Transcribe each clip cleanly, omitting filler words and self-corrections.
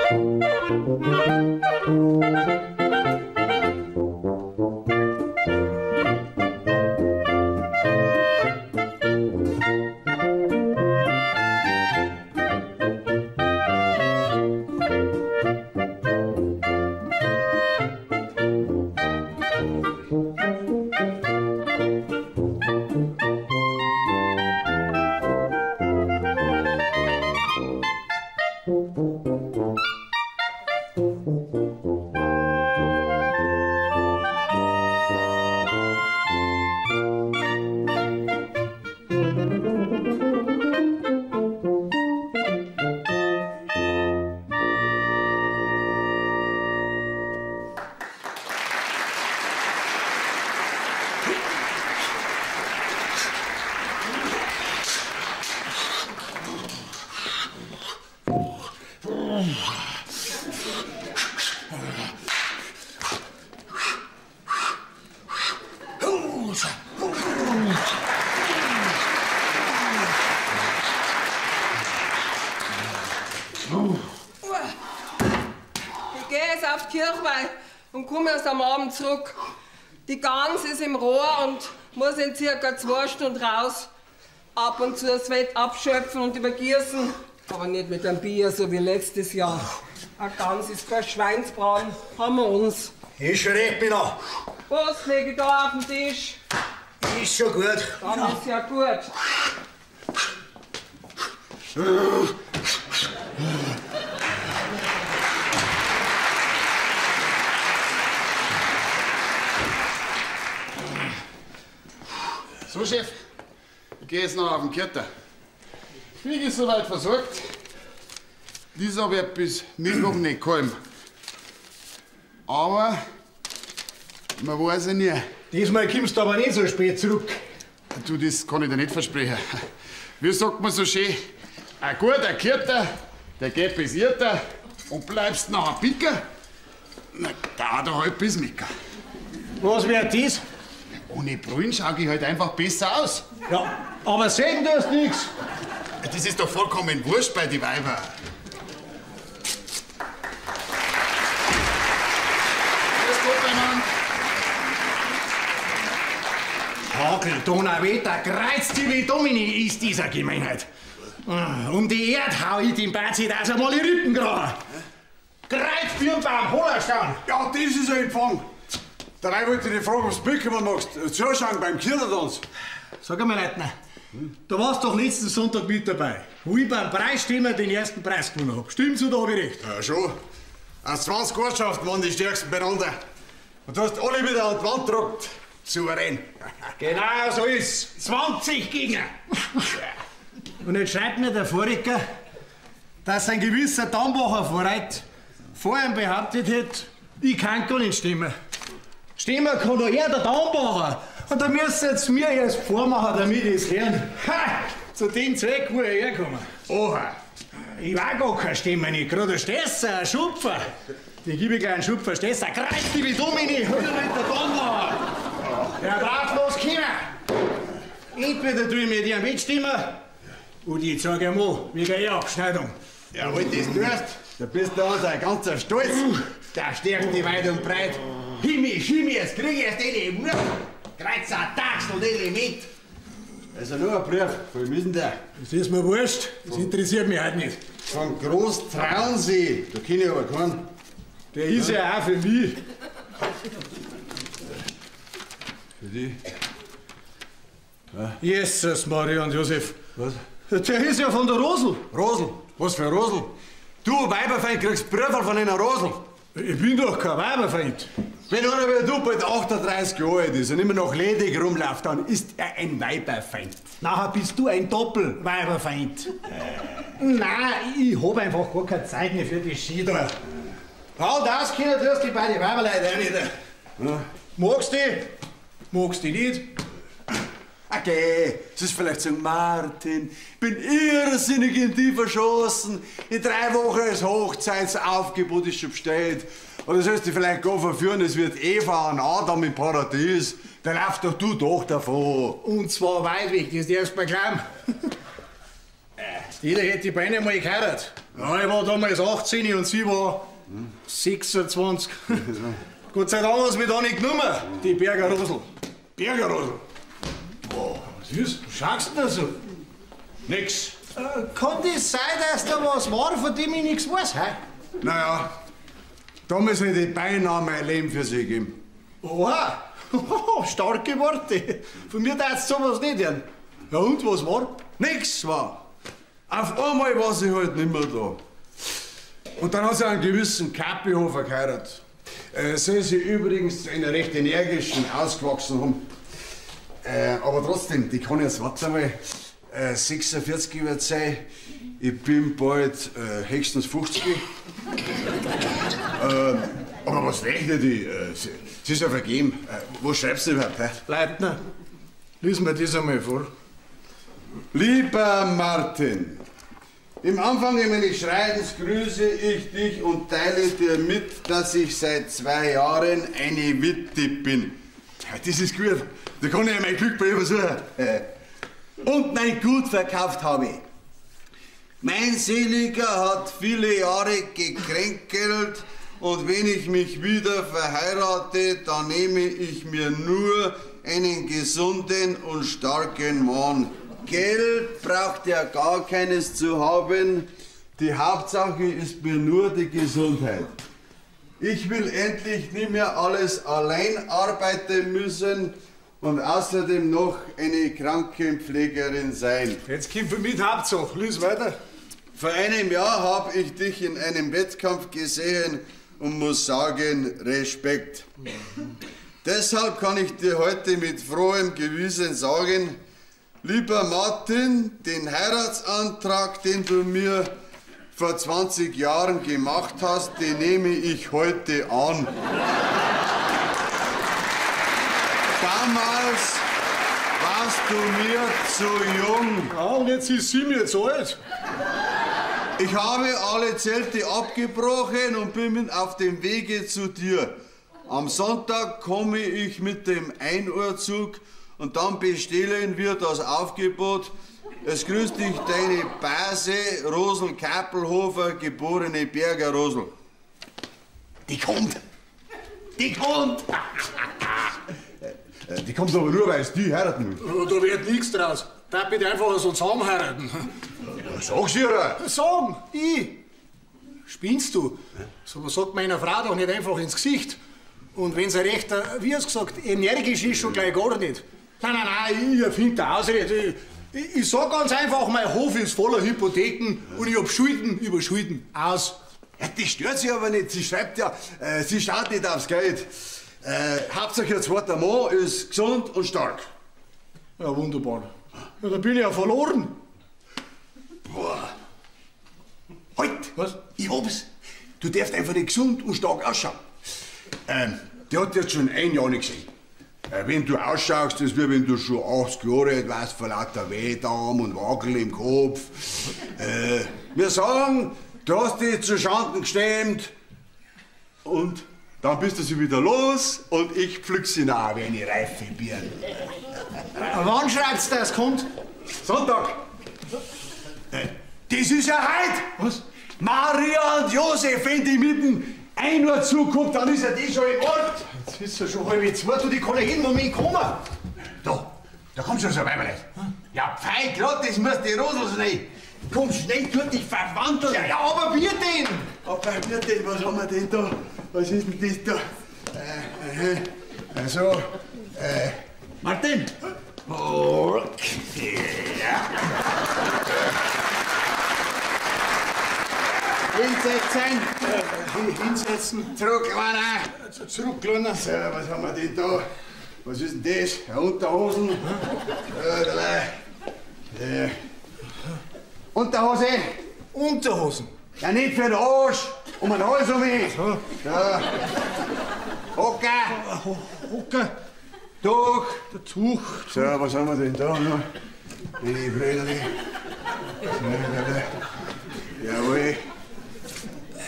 Ich gehe jetzt auf die Kirchweih und komme erst am Abend zurück. Die Gans ist im Rohr und muss in circa 2 Stunden raus. Ab und zu das Fett abschöpfen und übergießen. Aber nicht mit einem Bier, so wie letztes Jahr. Eine Gans ist kein Schweinsbraten, haben wir uns. Ist schon recht, Mina. Was lege ich da auf den Tisch? Ist schon gut. Dann ist ja gut. So, Chef, ich gehe jetzt noch auf den Kirter. Krieg ist soweit versorgt. Dieser wird bis Mittwoch nicht kommen. Aber man weiß ja nie. Diesmal kommst du aber nicht so spät zurück. Du, das kann ich dir nicht versprechen. Wie sagt man so schön? Ein guter Kirter, der geht bis Irter und bleibst nachher picker. Na, dauert doch halt bis Mittag. Was wird das? Ohne Brillen schau ich halt einfach besser aus. Ja, aber sehen tust nix. Das ist doch vollkommen wurscht bei den Weibern. Grüß Gott, beieinander. Hagel, Donnerwetter, Kreuz, Domini ist dieser Gemeinheit. Um die Erde hau ich den Bazi, dass er mal die Rippen graben. Kreuz, Birnbaum, Hollerstein. Ja, das ist ein Empfang. Dabei wollte ich dich fragen, ob du mitkommen magst. Zuschauen beim Kirchentanz. Sag einmal, Leitner, du warst doch letzten Sonntag mit dabei, wo ich beim Preisstimmer den ersten Preis gewonnen hab. Stimmt's oder hab ich recht? Ja, schon. Aus 20 Ortschaften waren die stärksten beieinander. Und du hast alle wieder an die Wand gedruckt. Souverän. Genau so ist's. 20 Gegner. Und jetzt schreibt mir der Voriger, dass ein gewisser Dambacher Vorreit vor ihm behauptet hat, ich kann gar nicht stimmen. Stimmen kann doch er, der Dambacher. Und da müsst ihr jetzt mir erst vormachen, damit ich es lerne. Ha! Zu dem Zweck, wo ich herkomme. Oha! Ich war gar kein Stimmer nicht, gerade ein Stesser, ein Schupfer. Den gebe ich gleich einen Schupfer, Stesser. Kreuz die wie Domini, hol mit der Dambacher. Der darf los kommen. Entweder tue ich mir dir mitstimmen, oder ich zeige ihm an, wegen der Abschneidung. Ja, wenn du das tust, da bist du also ein ganzer Stolz. Der stärkt die weit und breit. Himmel, Schimmel, jetzt krieg ich erst eine Wurf. Kreuzer, Taxel, nicht mit. Also nur ein Brief, von wem ist denn der? Das ist mir wurscht, das interessiert mich halt nicht. Von Groß Traunsee, da kenn ich aber keinen. Der ist ja auch für mich. Für dich? Ja. Jesus, Maria und Josef. Was? Der ist ja von der Rosel. Rosel? Was für Rosel? Du, Weiberfeind, kriegst Briefe von einer Rosel. Ich bin doch kein Weiberfeind. Wenn einer wie du bald 38 Jahre alt ist und immer noch ledig rumläuft, dann ist er ein Weiberfeind. Nachher bist du ein Doppelweiberfeind. Nein, ich hab einfach gar keine Zeit mehr für die Schieder. Hau das, Kinder, du hast die beiden Weiberleute auch nicht. Ja. Magst du die? Magst du die nicht? Okay, es ist vielleicht so, Martin, bin irrsinnig in die verschossen. In 3 Wochen ist Hochzeitsaufgebot ist schon bestellt. Oder sollst du vielleicht gar verführen, es wird Eva und Adam im Paradies. Da lauf doch du doch davon. Und zwar weit weg, das darfst du mir glauben. Jeder hätte die Beine mal geheiratet. Ja, ich war damals 18 und sie war 26. Gott sei Dank hat sie mich da nicht genommen, die Berger Rosel. Berger Rosel? Boah, was ist? Was schaust du denn da so? Nix. Kann das sein, dass da was war, von dem ich nichts weiß, hä? Naja, damals hätte ich beinahe mein Leben für sie gegeben. Oha, starke Worte. Von mir darfst du sowas nicht hören. Ja und, was war? Nix war. Auf einmal war sie halt nicht mehr da. Und dann hat sie einen gewissen Kapihofer geheiratet. Soll sie übrigens zu einer recht energischen ausgewachsen haben. Aber trotzdem, die kann jetzt, warte mal, 46 wird sein. Ich bin bald höchstens 50. Aber was rechnet die? Sie ist ja vergeben. Was schreibst du überhaupt? Hä? Leitner, lies mir das einmal vor. Lieber Martin, im Anfang meines Schreibens grüße ich dich und teile dir mit, dass ich seit 2 Jahren eine Witwe bin. Ja, das ist gut. Da kann ich ja mein Glück bei ihr versuchen. Und mein Gut verkauft habe. Mein Seliger hat viele Jahre gekränkelt und wenn ich mich wieder verheirate, dann nehme ich mir nur einen gesunden und starken Mann. Geld braucht ja gar keines zu haben. Die Hauptsache ist mir nur die Gesundheit. Ich will endlich nicht mehr alles allein arbeiten müssen und außerdem noch eine Krankenpflegerin sein. Jetzt kommt für mich die Hauptsache. Lies weiter. Vor einem Jahr habe ich dich in einem Wettkampf gesehen und muss sagen, Respekt. Deshalb kann ich dir heute mit frohem Gewissen sagen, lieber Martin, den Heiratsantrag, den du mir vor 20 Jahren gemacht hast, den nehme ich heute an. Damals warst du mir zu jung. Ja, und jetzt ist sie mir zu alt. Ich habe alle Zelte abgebrochen und bin auf dem Wege zu dir. Am Sonntag komme ich mit dem 1 Uhr Zug und dann bestellen wir das Aufgebot. Es grüßt dich deine Base Rosel Kappelhofer, geborene Berger Rosel. Die kommt! Die kommt! Die kommt aber nur, weil es die heiraten will. Da wird nichts draus. Da bitte einfach so zusammen heiraten. Ja, sag's ihr! Sagen? Ich? Spinnst du? So was sagt meiner Frau doch nicht einfach ins Gesicht. Und wenn sie recht, wie hast du gesagt, energisch ist, schon gleich gar nicht. Nein, nein, nein, ich erfinde da Ausrede. Ich sag ganz einfach, mein Hof ist voller Hypotheken und ich hab Schulden über Schulden. Aus. Ja, die stört sich aber nicht. Sie schreibt ja, sie schaut nicht aufs Geld. Hauptsache ihr zweiter Mann ist gesund und stark. Ja, wunderbar. Ja, da bin ich ja verloren. Boah. Halt! Was? Ich hab's. Du darfst einfach nicht gesund und stark ausschauen. Die hat jetzt schon ein Jahr nicht gesehen. Wenn du ausschaust, das ist wie wenn du schon 80 Jahre alt warst, vor lauter Wehdarm und Wackel im Kopf. Wir sagen, du hast dich zu Schanden gestemmt und dann bist du sie wieder los und ich pflück sie nach wie eine reife Birne. Wann schreibst du, dass es kommt? Sonntag. Das ist ja heute! Was? Maria und Josef, wenn die mit dem 1 Uhr zuguckt, dann ist ja die schon im Ort. Jetzt ist ja schon 1:30, du, die kann ja jeden Moment kommen. Da kommt schon so ein Weiberl. Ja, pfeil, grad, das muss die Rosel schnell. Komm schnell, tu dich verwandeln. Ja, ja, aber wir denn? Aber wir denn, was haben wir denn da? Was ist denn das da? Also, Martin. Okay. Ja. Hinsetzen! Hinsetzen. Zurücklehnen. Zurücklehnen. So, was haben wir denn da? Was ist denn das? Eine Unterhosen. Unterhose. Unterhosen? Ja, nicht für den Arsch. Um den Hals um mich. So. Da. Hocker. Hocker. Tuch. Der Tuch. So, was haben wir denn da noch? Die Brille. Jawohl.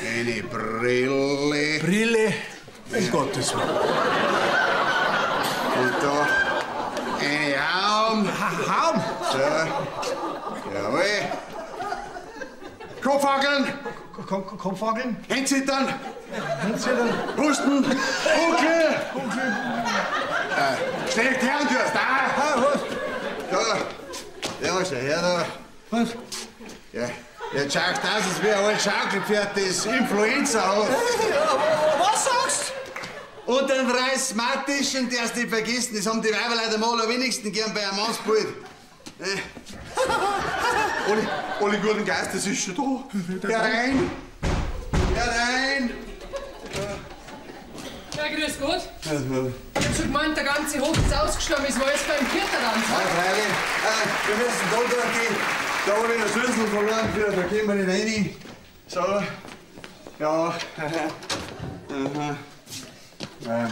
Eine Brille. Brille, um Gottes Willen. Und da eine Haum. Haum? So. Jawohl. Kopfhakeln. Kopfhakeln. Händezittern. Händezittern. Husten. Huckel. Huckel. Schlecht her und da. Was? Da. Ja, schau her da. Was? Ja. Jetzt schaut aus, als wäre ein altes Schaukelpferd, das Influenza hat. Was sagst du? Und den Reismatischen, darfst du nicht vergessen, das haben die Weiber leider mal am wenigsten gern bei einem Mannsbild. Alle guten Geister ist schon da. Herein! Herein! Ja, grüß Gott. Ich hab schon gemeint, der ganze Hof ist ausgestorben, es war alles beim Kirtertanz. Ja, freilich. Wir müssen da durchgehen. Da habe ich den Schlüssel verloren, da gehen wir nicht rein. So. Ja. Aha.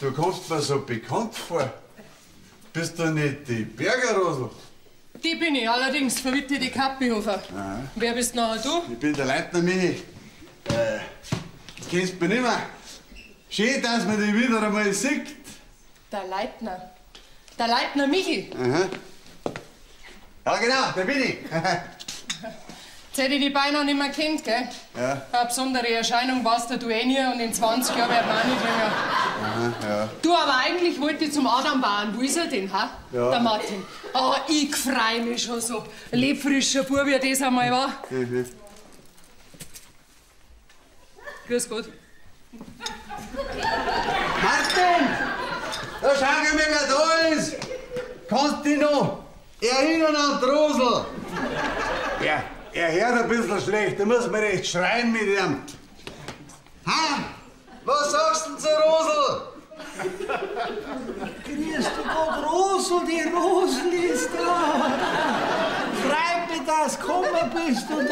Du kommst mir so bekannt vor. Bist du nicht die Berger Rosl? Die bin ich, allerdings verwitwete die Kappihofer. Wer bist nachher du? Ich bin der Leitner Michi. Kennst mich nicht mehr. Schön, dass man dich wieder einmal sieht. Der Leitner. Der Leitner Michi. Aha. Ja, genau, der bin ich. Jetzt hätte ich die beinahe nicht mehr kennt, gell? Ja. Eine besondere Erscheinung warst du eh nie und in 20 Jahren wird man auch nicht jünger. Aha, ja. Du, aber eigentlich wollte ich zum Adam bauen. Wo ist er denn, ha? Ja. Der Martin. Oh, ich freu mich schon so. Lebfrischer Bub, wie das einmal war. Mhm. Grüß Gott. Martin! Da schau ich mir, wer da ist! Kannst dich noch erinnern an die Rosl? Ja, er hört ein bisschen schlecht, da muss man recht schreien mit ihm. Ha? Was sagst du denn zur Rosl? Grüß du Gott, Rosl, die Rosl ist da. Freut mich, dass du gekommen bist. Und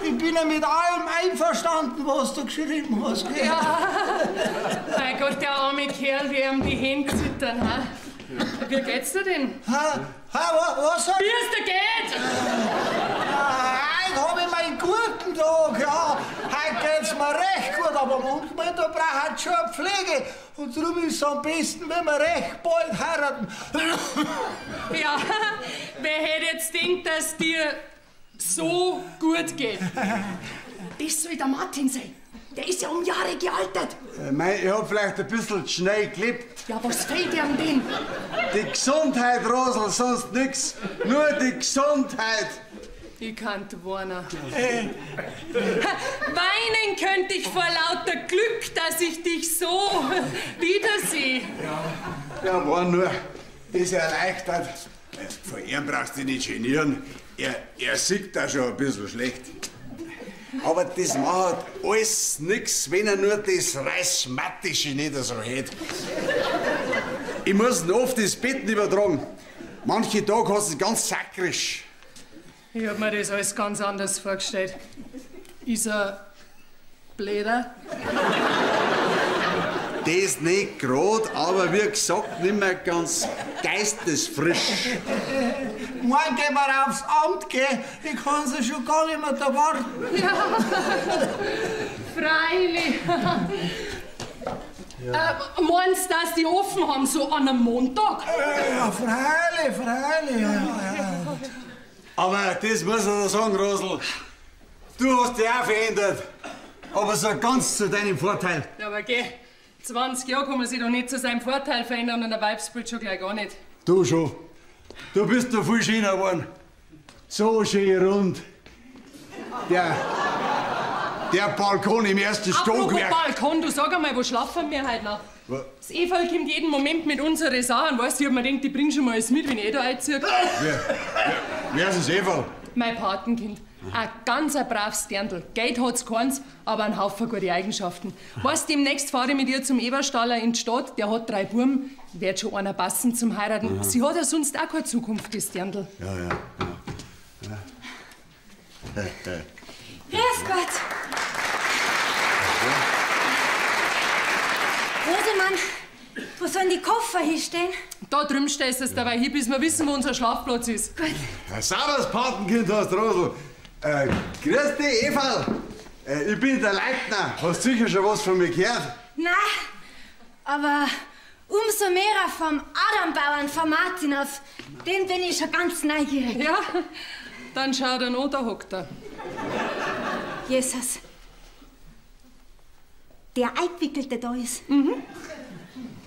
ich bin ja mit allem einverstanden, was du geschrieben hast. Gell? Ja. Mein Gott, der arme Kerl, wie ihm die Hände zittern. Ha? Wie geht's dir denn? Ha? Ha, was sagst du? Wie es dir geht? Heute hab ich meinen guten Tag, ja. Heute geht's mir recht gut, aber manchmal da braucht es schon eine Pflege. Und darum ist es am besten, wenn wir recht bald heiraten. Ja, wer hätte jetzt gedacht, dass dir so gut geht? Das soll der Martin sein. Der ist ja um Jahre gealtert. Mei, ich hab vielleicht ein bisschen schnell gelebt. Ja, was fehlt ihm denn? Die Gesundheit, Rosl, sonst nix. Nur die Gesundheit. Ich kann warnen. Weinen könnte ich vor lauter Glück, dass ich dich so wiedersehe. Ja, ja, war nur. Das erleichtert. Vor ihm brauchst du dich nicht genieren. Er sieht da schon ein bisschen schlecht. Aber das macht alles nix, wenn er nur das Reismatische nicht so hätte. Ich muss ihn oft das Bett übertragen. Manche Tage hast du es ganz sakrisch. Ich hab mir das alles ganz anders vorgestellt. Ist er bläder? Das nicht grad, aber wie gesagt, nicht mehr ganz geistesfrisch. Morgen gehen wir aufs Amt, gell? Ich kann sie schon gar nicht mehr da warten. Ja, freilich. Ja. Meinst du, dass die offen haben, so an einem Montag? Ja, freilich, freilich. Ja, ja. Aber das muss ich dir sagen, Rosl. Du hast dich auch verändert. Aber so ganz zu deinem Vorteil. Ja, aber geh. 20 Jahre kann man sich doch nicht zu seinem Vorteil verändern und der Weibsbild schon gleich gar nicht. Du schon. Du bist doch viel schöner geworden. So schön rund. Der Balkon im ersten Stockwerk. Apropos Balkon, du sag einmal, wo schlafen wir heute noch? Was? Das Everl kommt jeden Moment mit unseren Sachen. Weißt du, ich hab mir gedacht, die bringen schon mal alles mit, wenn ich eh da einziehe. Wer ist das Everl? Mein Patenkind. Ein ganz ein braves Dirndl. Geld hat's keins, aber einen Haufen gute Eigenschaften. Weißt, demnächst fahre ich mit ihr zum Eberstaller in die Stadt. Der hat 3 Buben. Wird schon einer passen zum Heiraten. Aha. Sie hat ja sonst auch keine Zukunft, das Dirndl. Ja, ja, ja. Ja. Grüß Gott. Rosemann, wo sollen die Koffer hinstehen? Da drüben stellst du es dabei hin, bis wir wissen, wo unser Schlafplatz ist. Gut. Ja, servus, Patenkind hast, Rosl. Grüß dich, Everl. Ich bin der Leitner. Hast sicher schon was von mir gehört? Nein, aber umso mehr vom Adambauern, vom Martin, auf den bin ich schon ganz neugierig. Ja, Dann schaut er an, da hockt er. Jesus. Der Eingewickelte da ist. Mhm.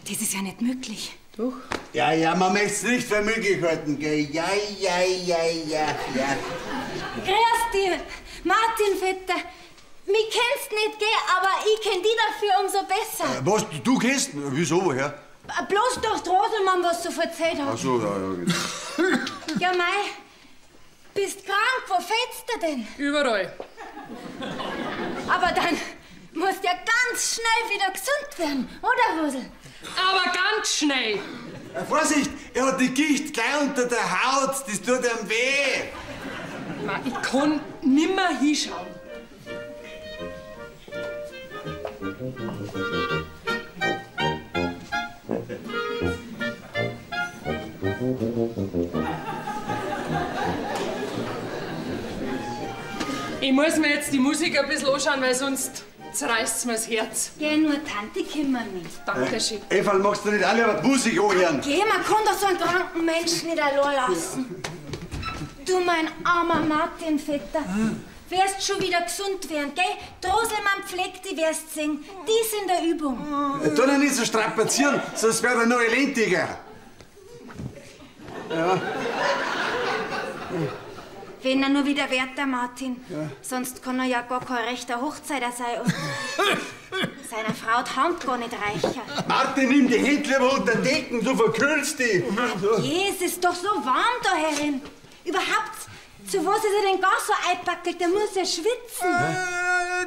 Das ist ja nicht möglich. Doch. Ja, ja, man möchte es nicht für möglich halten, gell? Ja, ja, ja, ja, ja. Grüß dich, Martin Vetter. Mich kennst nicht, gell, aber ich kenn dich dafür umso besser. Was, du kennst? Wieso, woher? Bloß durch die Roselmann, was du erzählt hast. Ach so, ja, ja, genau. Ja, mei, bist krank, wo fällst du denn? Überall. Aber dann musst ja ganz schnell wieder gesund werden, oder, Rosel? Aber ganz schnell. Vorsicht, er hat die Gicht gleich unter der Haut, das tut ihm weh. Ma, ich kann nimmer hinschauen. Ich muss mir jetzt die Musik ein bisschen anschauen, weil sonst zerreißt's mir das Herz. Geh, nur Tante kümmert mich. Dankeschön. Eva, magst du nicht alle aber die Musik anhören? Geh, man kann doch so einen kranken Menschen nicht allein lassen. Du, mein armer Martin, Vetter. Wirst schon wieder gesund werden, gell? Droselmann pflegt die, wirst sehen. Die ist in der Übung. Tu doch nicht so strapazieren, sonst wird er noch elendiger. Ja. Wenn er nur wieder wird, der Martin. Ja. Sonst kann er ja gar kein rechter Hochzeiter sein und seiner Frau die Hand gar nicht reichen. Martin, nimm die Hände lieber unter Decken, du verkühlst dich. Je, es ist doch so warm da herin. Überhaupt, zu was ist er denn gar so einpackelt? Der muss ja schwitzen.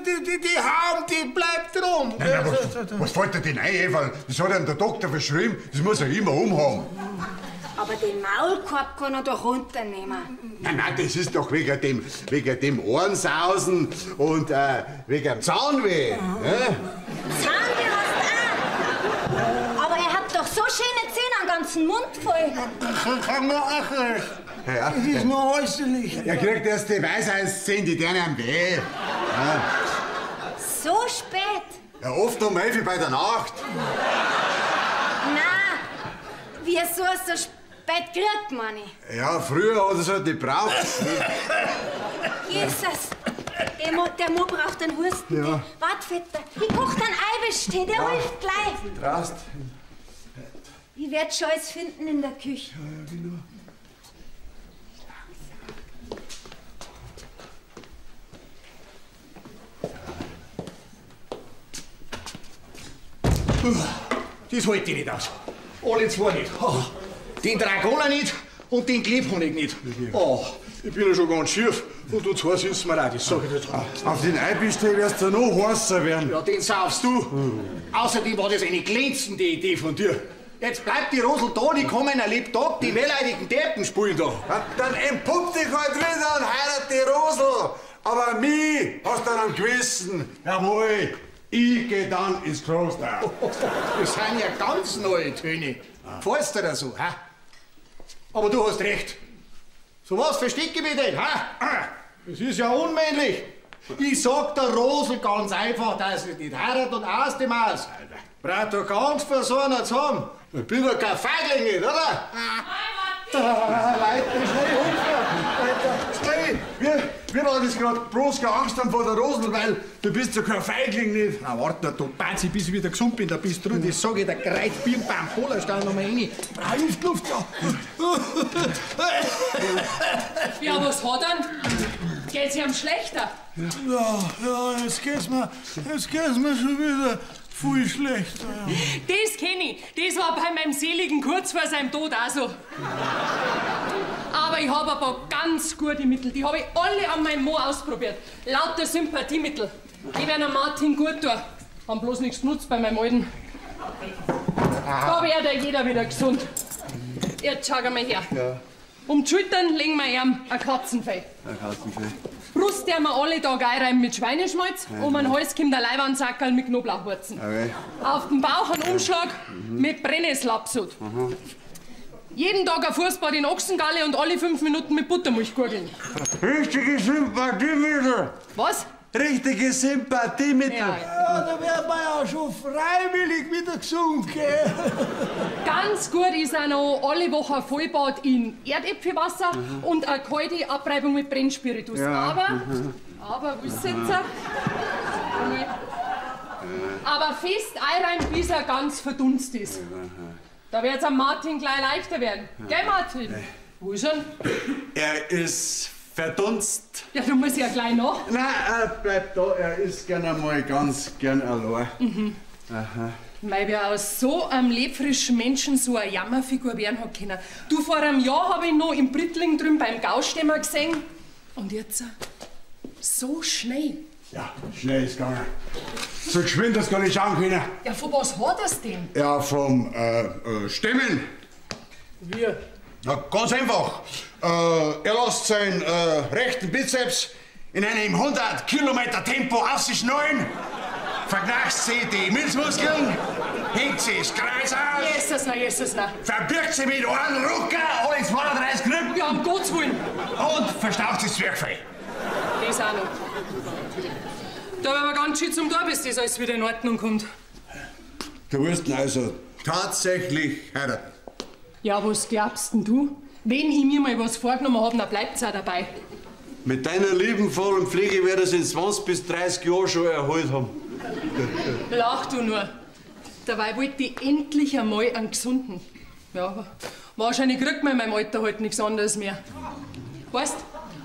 Die Haut, die bleibt rum. Nein, nein, was fällt dir denn ein, Eva? Das hat ihm der Doktor verschrieben, das muss er immer umhaben. Aber den Maulkorb kann er doch runternehmen. Nein, nein, das ist doch wegen dem Ohrensausen und wegen dem Zahnweh. Ja? Zahnweh hast du auch. Aber er hat doch so schöne Zähne am ganzen Mund voll. Kann man auch nicht. Ja. Das ist nur äußerlich. Er kriegt erst die Weisheitszähne, die tun ihm weh. Ja. So spät? Ja, oft um 11 bei der Nacht. Nein, wieso so spät kriegt man nicht? Ja, früher hat es halt nicht gebraucht. Jesus, der Mo braucht einen Husten. Ja. Wart, Vetter, ich koch dann Eibisch-Tee, der hilft gleich. Drast. Ich werd schon alles finden in der Küche. Ja, ja, genau. Das halte ich nicht aus. Alle zwei nicht. Oh, den Dragoner nicht und den Klebhonig nicht. Oh, ich bin ja schon ganz schief. Und du zwei siehst mir auch, das sag ich dir jetzt. Auf den Eibisch-Tee wirst du noch heißer werden. Ja, den saufst du. Außerdem war das eine glänzende Idee von dir. Jetzt bleibt die Rosel da, die kommen ein Lebtag, die wehleidigen Deppen spielen da. Ja, dann entpuppt dich halt wieder und heirat die Rosel. Aber mich hast du dann am Gewissen. Jawohl. Ich geh dann ins Kloster. Das sind ja ganz neue Töne. Gefällt's dir da so, ha? Aber du hast recht. So was verstecke ich mich denn, ha? Das ist ja unmännlich. Ich sag der Rosel ganz einfach, dass ich nicht heirat und aus dem Haus. Braucht doch keine Angst vor so einer zu haben. Ich bin doch kein Feigling nicht, oder? Leute, schnell umfahren. Schnell! Wir waren das gerade bloß keine Angst haben vor der Rosel, weil du bist ja kein Feigling nicht. Na, warte, du Bazi, bis ich wieder gesund bin, da bist du drin. Das sag ich, der Kreuz beim Polarstern noch mal rein. Luft, Luft, ja. Ja, was hat er? Geht's ihm schlechter? Ja, ja, jetzt geht's mir schon wieder viel schlechter. Ja. Das kenn ich. Das war bei meinem Seligen kurz vor seinem Tod auch so. Aber ich habe ein paar ganz gute Mittel. Die habe ich alle an meinem Mo ausprobiert. Lauter Sympathiemittel. Die werden am Martin gut tun. Haben bloß nichts genutzt bei meinem Alten. Da wird ja jeder wieder gesund. Jetzt schau mal her. Ja. Um die Schultern legen wir ihm ein Katzenfell. Ein Katzenfell. Brust der wir alle Tag einreiben mit Schweineschmalz. Ja. Um den Hals kommt ein Leiwandsackerl mit Knoblauchwurzen. Okay. Auf dem Bauch ein Umschlag mit Brennnesselabsud. Mhm. Jeden Tag ein Fußbad in Ochsengalle und alle 5 Minuten mit Buttermilch gurgeln. Richtige Sympathiemittel. Was? Richtige Sympathiemittel. Ja. Ja, da wird man ja schon freiwillig wieder gesund, gell? Ganz gut ist auch noch alle Woche ein Vollbad in Erdäpfelwasser und eine kalte Abreibung mit Brennspiritus. Ja. Aber, wisst ihr? Aber fest einreiben, bis er ganz verdunst ist. Da wird's am Martin gleich leichter werden. Gell, Martin? Wo ist er? Er ist verdunst. Ja, du musst ja gleich nach. Nein, er bleibt da. Er ist gern einmal ganz gern allein. Mhm. Aha. Mei, wer aus so einem lebfrischen Menschen so eine Jammerfigur werden hat können. Du, vor einem Jahr hab ich noch im Brittling drüben beim Gaustemmer gesehen. Und jetzt so schnell. Ja, schnell ist gegangen. So geschwind, dass gar nicht schauen können. Ja, von was hat er's denn? Ja, vom Stemmen. Wie? Na, ganz einfach. Er lässt seinen rechten Bizeps in einem 100 Kilometer Tempo auf sich schnallen, verknackst sie die Milzmuskeln, hängt sie das Kreuz aus, Jesus, na, Jesus, na. verbirgt sie mit einem Rucker alle 32 Rippen Ja, um Gottes Willen. und verstaucht sich das Zwerchfell. Das auch noch. Da werden wir ganz schön zum Tor, bis das alles wieder in Ordnung kommt. Du wirst ihn also tatsächlich heiraten. Ja, was glaubst denn du? Wenn ich mir mal was vorgenommen hab, dann bleibt's auch dabei. Mit deiner liebenvollen Pflege werde ich es in 20 bis 30 Jahren schon erholt haben. Lach du nur. Dabei wollte ich endlich einmal einen gesunden. Ja, aber wahrscheinlich kriegt man in meinem Alter halt nichts anderes mehr. Weißt,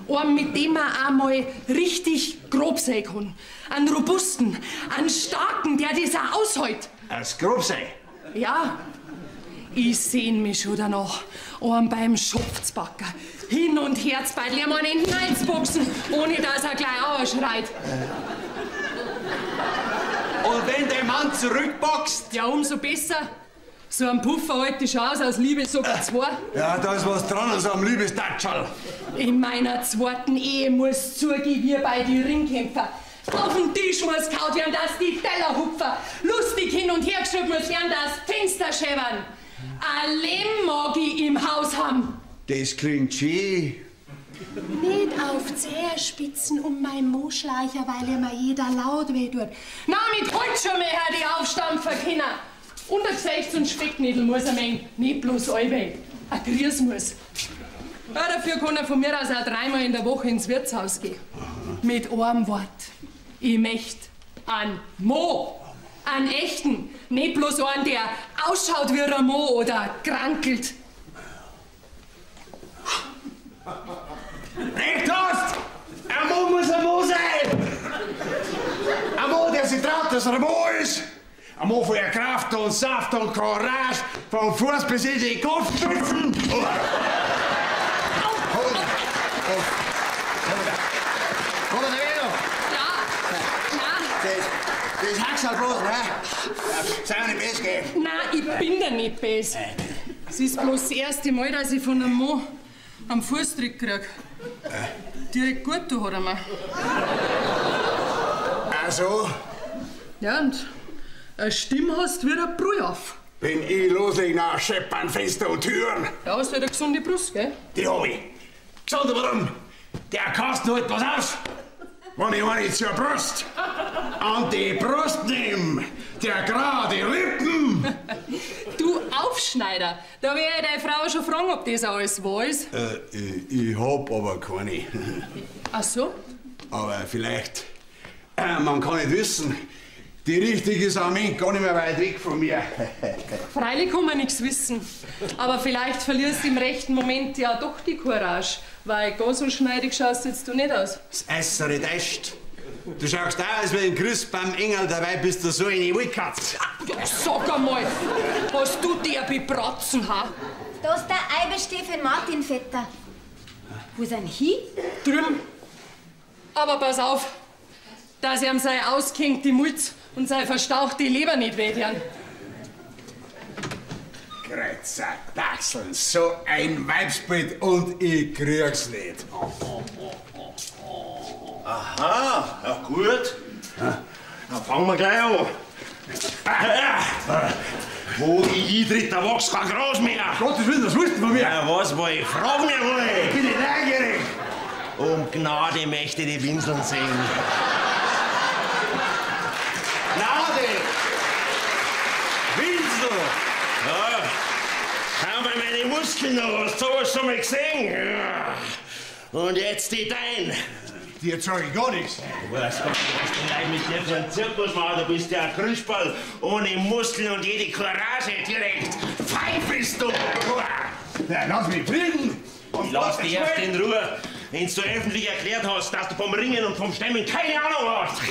einen, mit dem man auch mal richtig grob sein kann. Einen robusten, einen starken, der das auch aushält. Als grob sein. Ja, ich sehn mich schon danach, einen beim Schopf zu packen. Hin und her zu beideln, ihm einen in den Hals boxen, ohne dass er gleich aufschreit. Und wenn der Mann zurückboxt? Ja, umso besser. So ein Puffer halte ich schon aus, aus Liebe sogar zwei. Ja, da ist was dran an so einem Liebestatschall. In meiner zweiten Ehe muss zugehen wie bei die Ringkämpfer. Auf den Tisch muss kaut werden, dass die Teller hupfen. Lustig hin und her geschoben muss werden, dass Fenster scheppern. Ein Leben mag ich im Haus haben. Das klingt schön. Nicht auf Zehenspitzen um mein Mo schleicher, weil immer jeder laut weh tut. Na, mit Holz schon mehr her die aufstampfen können. Und ein Gesichts- und Specknädel muss er mengen, nicht bloß allweil. Ein Grüß muss. Ja, dafür kann er von mir aus auch dreimal in der Woche ins Wirtshaus gehen. Mit einem Wort. Ich möcht einen Mo. Einen echten. Nicht bloß einen, der ausschaut wie ein Mo oder krankelt. Recht hast! Ein Mo muss ein Mo sein! Ein Mo, der sich traut, dass er ein Mo ist! Ein Mo voller Kraft und Saft und Courage, vom Fuß bis in die Kopfspitzen! Komm, Ja, nein. Das Haxal bloß, ne? Sei mir nicht böse, gell? Nein, ich bin da nicht böse. Es ist bloß das erste Mal, dass ich von einem Mann am Fußtritt krieg. Direkt gut, du hat er mir. Also, Ja, und eine Stimme hast wie ein Brühe auf. wenn ich loslege, nach scheppern Fenster und Türen. Ja, hast halt eine gesunde Brust, gell? Die hab ich. Gesund warum? Der Kasten hält was aus. Wenn ich eine zur Brust an die Brust nehm, der gerade Lippen. Du Aufschneider, da wär ich deine Frau schon fragen, ob das alles wahr ist. Ich hab aber keine. Ach so? Aber vielleicht, man kann nicht wissen, die richtige ist am Ende gar nicht mehr weit weg von mir. Freilich kann man nichts wissen. Aber vielleicht verlierst du im rechten Moment ja doch die Courage, weil ganz so schneidig schaust jetzt du nicht aus. Das äußere täuscht. Du schaust aus als wie ein Christ beim Engel, dabei bist du so eine Wildkatze. Ja, sag einmal, was du dir bebratzen, ha? Da ist der Eibesteh für den Martin, Vetter. Wo ist denn hin? Drüben. Aber pass auf, dass ihm seine ausgehängte Mulz und seine verstauchte Leber nicht wehtun. Kreuzer, Dachseln, so ein Weibsbild und ich krieg's nicht. Aha, ja gut. Dann fangen wir gleich an. Wo ich eintritt, da wächst kein Gras mehr. Gottes Willen, was willst du von mir? Ja, was woll ich? Frag mich wohl. Ich bin nicht neugierig. Um Gnade möchte ich die Winseln sehen. noch, hast du sowas schon mal gesehen? Und jetzt die dein. Dir zeig ich gar nichts. Du weißt gar nicht, was die Leute mit dir für einen Zirkus machen. Du bist ja ein Krüppel ohne Muskeln und jede Courage direkt. Fein bist du! Ja, lass mich frieden! Und lass dich erst in Ruhe, wenn du öffentlich erklärt hast, dass du vom Ringen und vom Stemmen keine Ahnung hast.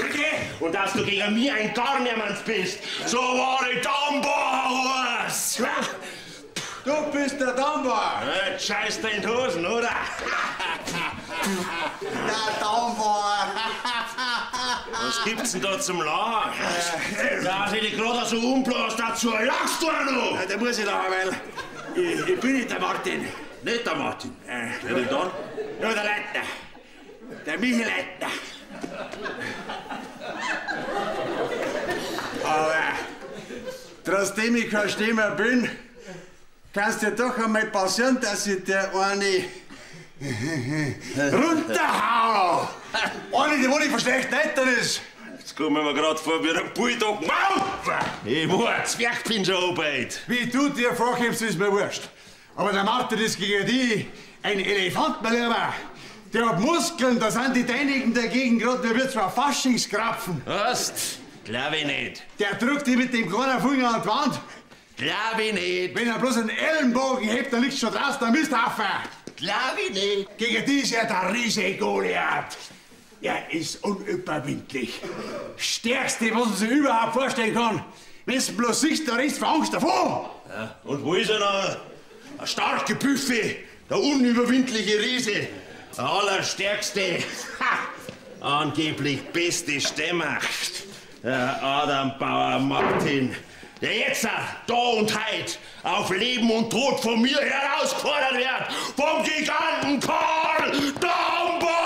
Und dass du gegen mich ein Garnimanns bist. So war ich Dammbauer! Du bist der Dammbauer! Jetzt scheißt du in die Hosen, oder? Der Dammbauer! Was gibt's denn da zum Lachen? Da ich dich gerade so umblas, dazu lachst du auch noch! Ja, da muss ich lachen, weil ich bin nicht der Martin. Nicht der Martin? Wer denn dann? Ja, der Leitner. Der Michi Leitner. Aber trotzdem ich kein Stemmer bin, kann's dir doch einmal passieren, dass ich dir eine runterhau. Eine, die wo nicht verschlecht netter ist. Jetzt kommen wir gerade vor wie ein Bulldog. Ich war ein Zwerg, bin schon arbeit. Wie du dir vorkommst, ist mir wurscht. Aber der Martin ist gegen die ein Elefant, mein Lieber. Der hat Muskeln, da sind die deinigen dagegen gerade wie zwei Faschingskrapfen. Was? Glaub ich nicht. Der drückt dich mit dem kleinen Finger an die Wand. Glaub ich nicht. Wenn er bloß einen Ellenbogen hebt, dann liegt schon draußen der Misthaufen. Glaub ich nicht. Gegen die ist er der Riese Goliath. Er ist unüberwindlich. Stärkste, was man sich überhaupt vorstellen kann. Wenn's bloß siehst, da rennst du vor Angst davon. Ja, und wo ist er noch? Ein starke Büffel, der unüberwindliche Riese, der allerstärkste, ha, angeblich beste Stemmer, der Adam Bauer Martin, der jetzt da und heut auf Leben und Tod von mir herausgefordert wird, vom Giganten Karl Dammbauer! Dammbauer!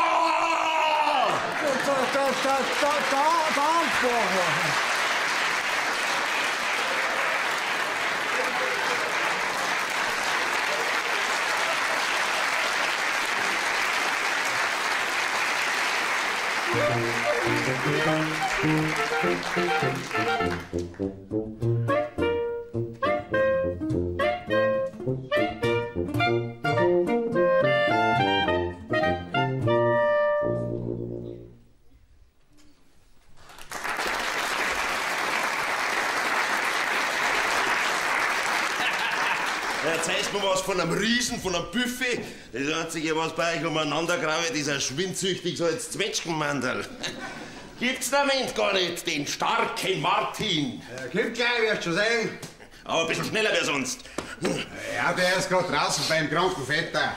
Erzählst mir was von einem Riesen, von einem Buffet. Das Einzige, was bei euch umeinander graut, ist ein schwindsüchtig so als Zwetschgenmandel. Gibt's da Moment gar nicht, den starken Martin. Ja, kommt gleich, wirst du schon sehen. Aber ein bisschen schneller wie sonst. Ja, der ist gerade draußen beim kranken Vetter.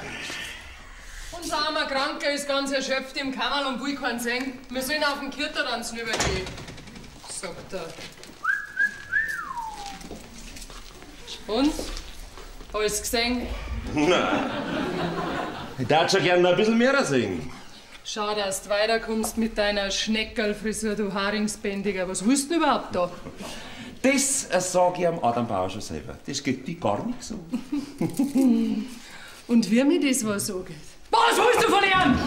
Unser armer Kranker ist ganz erschöpft im Kammerl und will keinen sehen. Wir sollen auf den Kirtertanz rübergehen, sagt er. Und? Alles gesehen? Nein. Ich darf schon gerne noch ein bisschen mehr sehen. Schau, dass du weiterkommst mit deiner Schneckerlfrisur, du Haringsbändiger. Was willst du denn überhaupt da? Das sag ich am Adam Bauer schon selber. Das geht dir gar nicht so. Und wie mir das was so geht? Was willst du von ihm?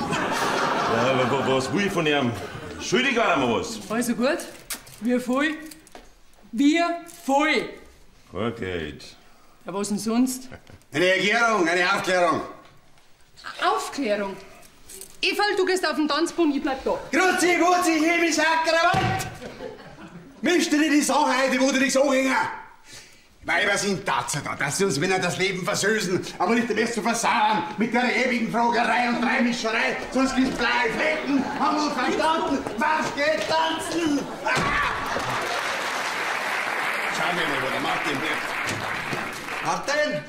Ja, was will ich von ihm? Schuldig war er mir was. Also gut, wie viel? Wie viel? Kein Geld. Ja, was denn sonst? Eine Erklärung, eine Aufklärung. Aufklärung? Everl, du gehst auf den Tanzboden, ich bleib da. Grüezi, Wurzi, Himmel, Sakrament! Misch dir nicht die Sache ein, die wo dir nichts anhängen. Weiber sind dazu da, dass sie uns Männer das Leben versüßen, aber nicht den Rest zu versauen mit der ewigen Fragerei und Dreimischerei, sonst gibt's blaue Flecken, haben wir uns verstanden? Was geht tanzen? Ah! Schauen wir mal, wo der Martin bleibt. Martin!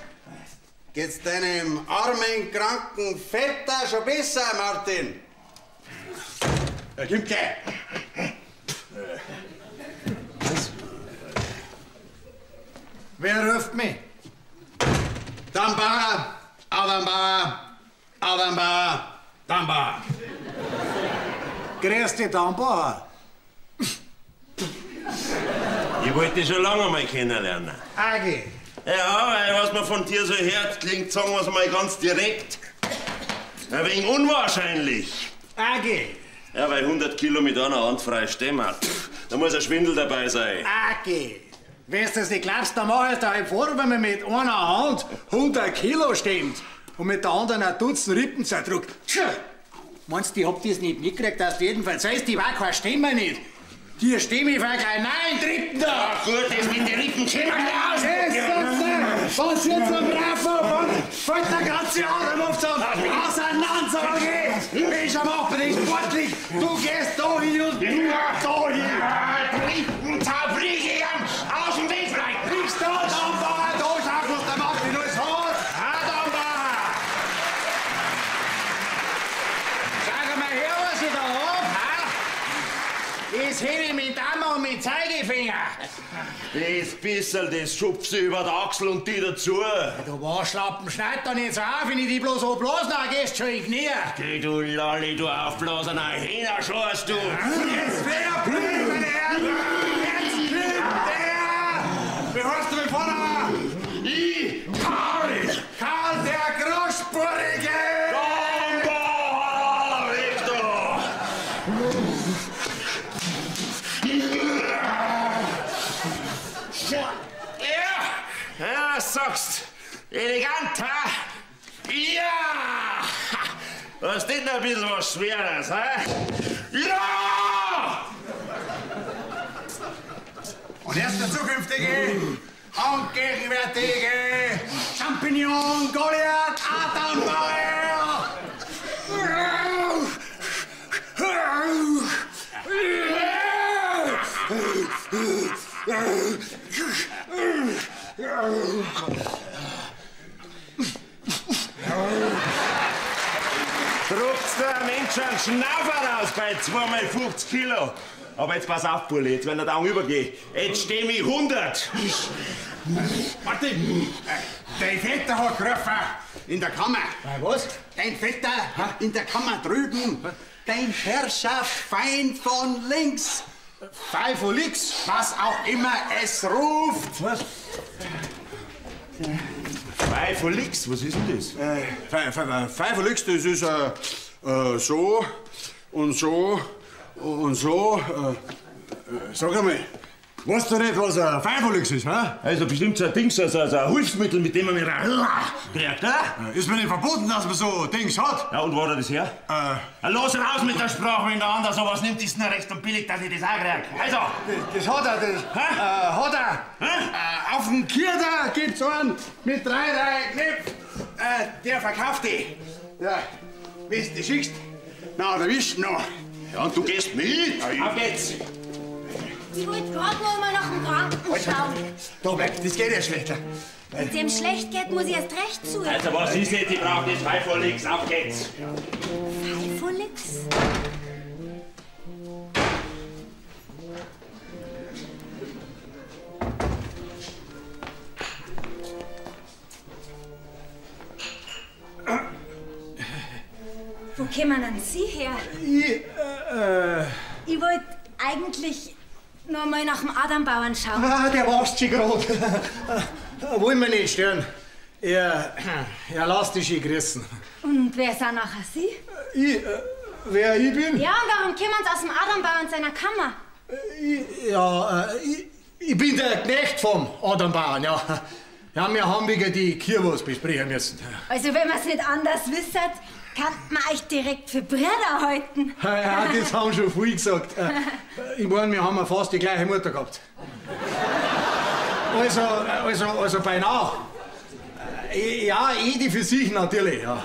Geht's deinem armen, kranken Vetter schon besser, Martin? Er kommt gleich. Was? Wer ruft mich? Dammbauer, Adam Bauer, Adam Bauer, Dammbauer. Grüß dich, Dammbauer. Ich wollte dich schon lange mal kennenlernen. Agi. Ja, weil was man von dir so hört, klingt, sagen wir's mal ganz direkt, ein wenig unwahrscheinlich. Agi. Ja, weil 100 Kilo mit einer Hand frei stemmen, da muss ein Schwindel dabei sein. Agi. Wenn du das nicht glaubst, dann mach ich dir halt vor, wenn man mit einer Hand 100 Kilo stemmt und mit der anderen ein Dutzend Rippen zerdrückt. Tja! Meinst du, ich hab das nicht mitgekriegt, dass du jedenfalls weißt, ich war keine Stimme nicht. Die Stimme war kein Nein, Rippen da! Ja, gut, das mit den Rippen kennen wir aus! Was jetzt am Rafa? Fällt der ganze Atem auf zum Auseinander, okay? Ich mach dich sportlich! Du gehst da hin und du da hin! Rippen zerbrich ich aus dem Weg vielleicht! Liegst da, Dammbauer, da schau, was der Martin alles hat! Dammbauer! Sag mal her, was ich da hab, ha? Das heb ich mit Daumen und mit Zeigefinger! Das Bissel, das schupft sie über die Achsel und die dazu. Du Waschlappen, schneid doch nicht so auf, wenn ich die bloß abblasen, dann gehst du schon in die Knie. Geh du Lolli, du aufblasener Hähnerschorst, du. Jetzt fair play, meine Herren! Jetzt nimmt der! Wie heißt du mit vorne? Ich, Karl! Karl der Großspurige! Dammbauer, weg da! Ja, ja, sagst, elegant, ha? Ja! Was denn ein bisschen was Schweres, ha? Ja! Und erst der zukünftige und gegenwärtige Champignon Goliath Adam Bauer! Druckt's da ein Mensch einen Schnaufer raus bei 2x50 Kilo. Aber jetzt pass auf, Bulli, jetzt wenn der Daumen übergeht. Jetzt steh ich 100. Martin, dein Vetter hat gerufen in der Kammer. Was? Dein Vetter in der Kammer drüben. Dein Herrschaft Feind von links. Feind von links? Was auch immer es ruft. Was? Feind von links? Was ist denn das? Feind von links, das ist so und so und so. Sag einmal, weißt du nicht, was ein Feind von links ist, hä? Also bestimmt so ein Ding, so ein Hilfsmittel, mit dem man mich kriegt, oder? Ist mir nicht verboten, dass man so Dings hat. Ja, und wo hat er das her? Los raus mit der Sprache, wenn der andere sowas nimmt, ist nur recht und billig, dass ich das auch krieg. Also! Das hat er, das hat er. Auf dem Kirder gibt's einen mit 3 Knöpfen. Der verkauft die. Ja, wenn du die schickst, na, da bist du noch. Ja, und du gehst mit. Auf geht's! Ich wollte gerade noch mal nach dem Kranken schauen. Da bleib, das geht ja schlechter. Wenn es ihm schlecht geht, muss ich erst recht zu. Also was ist jetzt? Ich brauche das Pfeif vor links. Auf geht's! Pfeif vor links? Wo kämen denn Sie her? Ich wollte eigentlich noch mal nach dem Adambauern schauen. Ah, der war's schon grad. Wollen wir nicht stören. Er lässt dich schön grüßen. Und wer sind nachher Sie? Ich, wer ich bin? Ja, und warum kommen Sie aus dem Adambauern seiner Kammer? Ich bin der Knecht vom Adambauern, ja. Ja, wir haben wegen die Kirwas besprechen müssen. Also, wenn man's nicht anders wisst, kann man euch direkt für Brüder halten. Ja, das haben schon viel gesagt. Ich meine, wir haben ja fast die gleiche Mutter gehabt. Also beinahe. Ja, jede für sich natürlich, ja.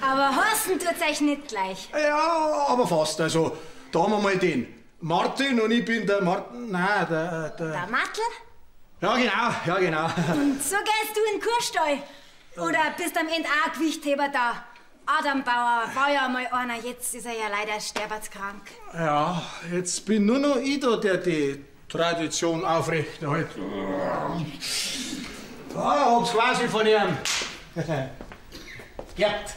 Aber heißen tut's euch nicht gleich. Ja, aber fast. Also, da haben wir mal den Martin und ich bin der Martin. Nein, der. Der Matl? Ja, genau, ja, genau. Und so gehst du in den Kurstall. Oder bist am Ende auch Gewichtheber da? Adam Bauer war ja mal einer, jetzt ist er ja leider sterbenskrank. Ja, jetzt bin nur noch ich da, der die Tradition aufrechterhält. Ja, hab's quasi von ihm geerbt.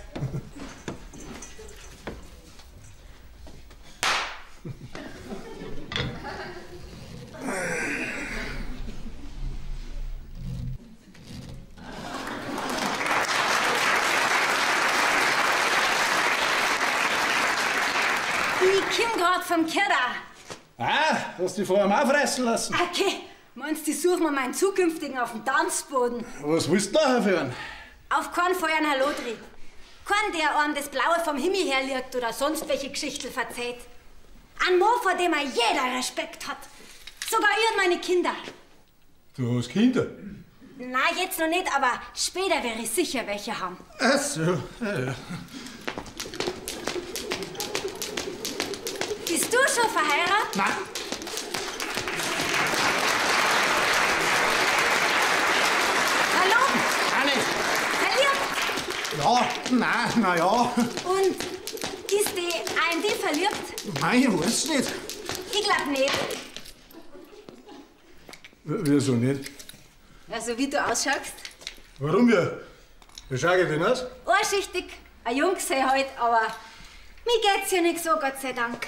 Ich komm grad vom Kirder. Ah, hast du dich vorher auch fressen lassen? Okay, Meinst du, ich suche mir meinen zukünftigen auf dem Tanzboden? Was willst du nachher für einen? Auf keinen Fall einen Hallodri. Kein, der einem das Blaue vom Himmel her liegt oder sonst welche Geschichten verzählt. Ein Mann, vor dem er jeder Respekt hat. Sogar ich und meine Kinder. Du hast Kinder? Nein, jetzt noch nicht, aber später werde ich sicher welche haben. Ach so, ja, ja. Bist du schon verheiratet? Nein. Hallo? Auch nicht. Verliebt? Ja, nein, na ja. Und ist die auch in dich verliebt? Nein, ich weiß nicht. Ich glaub nicht. Wieso nicht? Also wie du ausschaust? Warum wir? Wie schau ich denn aus? Anschichtig, ein Jungsee halt, aber mir geht's ja nicht so, Gott sei Dank.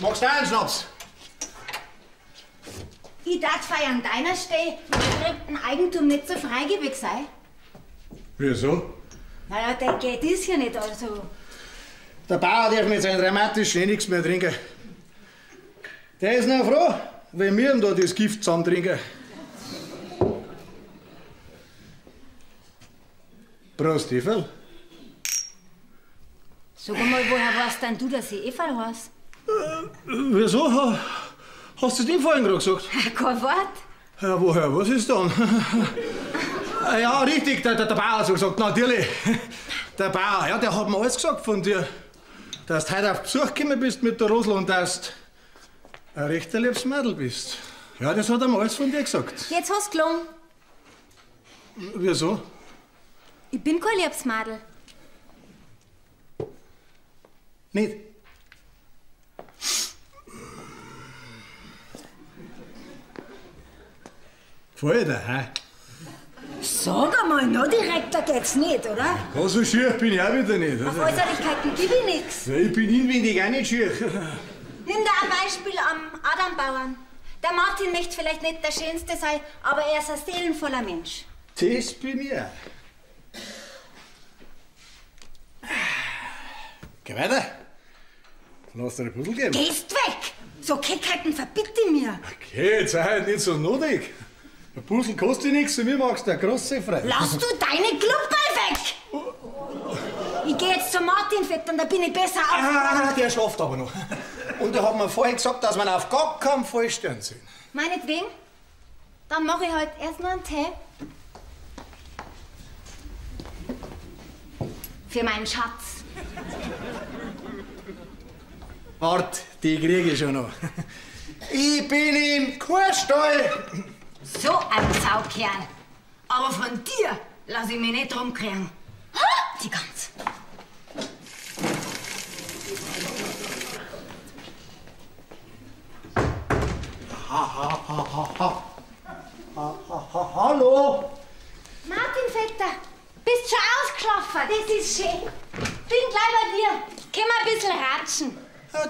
Magst du auch einen Schnaps? Ich darf feiern deiner Stelle mit fremden Eigentum nicht so freigebig sein. Wieso? Naja, der geht ist ja nicht, also. Der Bauer darf mit seinem Rheumatischen eh nichts mehr trinken. Der ist noch froh, wenn wir ihm da das Gift zusammen trinken. Prost, Everl. Sag einmal, woher weißt denn du, dass ich Everl heiß? Wieso? Hast du das dem vorhin gerade gesagt? Kein Wort. Ja, woher? Was ist dann? Ja, richtig, der Bauer hat so gesagt, natürlich. Der Bauer, ja, der hat mir alles gesagt von dir. Dass du heute auf Besuch gekommen bist mit der Rosl und dass du ein rechter liebes Mädel bist. Ja, das hat er mir alles von dir gesagt. Jetzt hast du gelogen. Wieso? Ich bin kein liebes Mädel. Nicht? Gefällt dir, hä? Sag einmal, noch direkter geht's nicht, oder? Ja, so schier bin ich auch wieder nicht. Auf Äußerlichkeiten gib ich nix. Ja, ich bin inwendig auch nicht schier. Nimm da ein Beispiel am Adam Bauern. Der Martin möchte vielleicht nicht der Schönste sein, aber er ist ein seelenvoller Mensch. Das bin ich auch. Geh weiter. Lass dir ein Puzzle geben. Gehst weg! So Keckheiten verbitte ich mir. Okay, jetzt sei halt nicht so notig. Ein Puzzle kostet nichts und mir machst du eine große Freude. Lass du deine Kluppe weg! Ich geh jetzt zum Martin, Vetter, da bin ich besser auf. Ah, der schlaft aber noch. Und er hat mir vorhin gesagt, dass man auf gar keinen Fall stören soll. Meinetwegen? Dann mache ich halt erst noch einen Tee. Für meinen Schatz. Wart, die kriege ich schon noch. Ich bin im Kuhstall. So ein Saukerl. Aber von dir lass ich mich nicht rumkriegen. Die Gans. Ha, ha, ha, ha, ha. Ha, ha, ha, hallo. Martin, Vetter, bist schon ausgeschlafen? Das ist schön. Bin gleich bei dir. Können wir ein bisschen ratschen? Ja,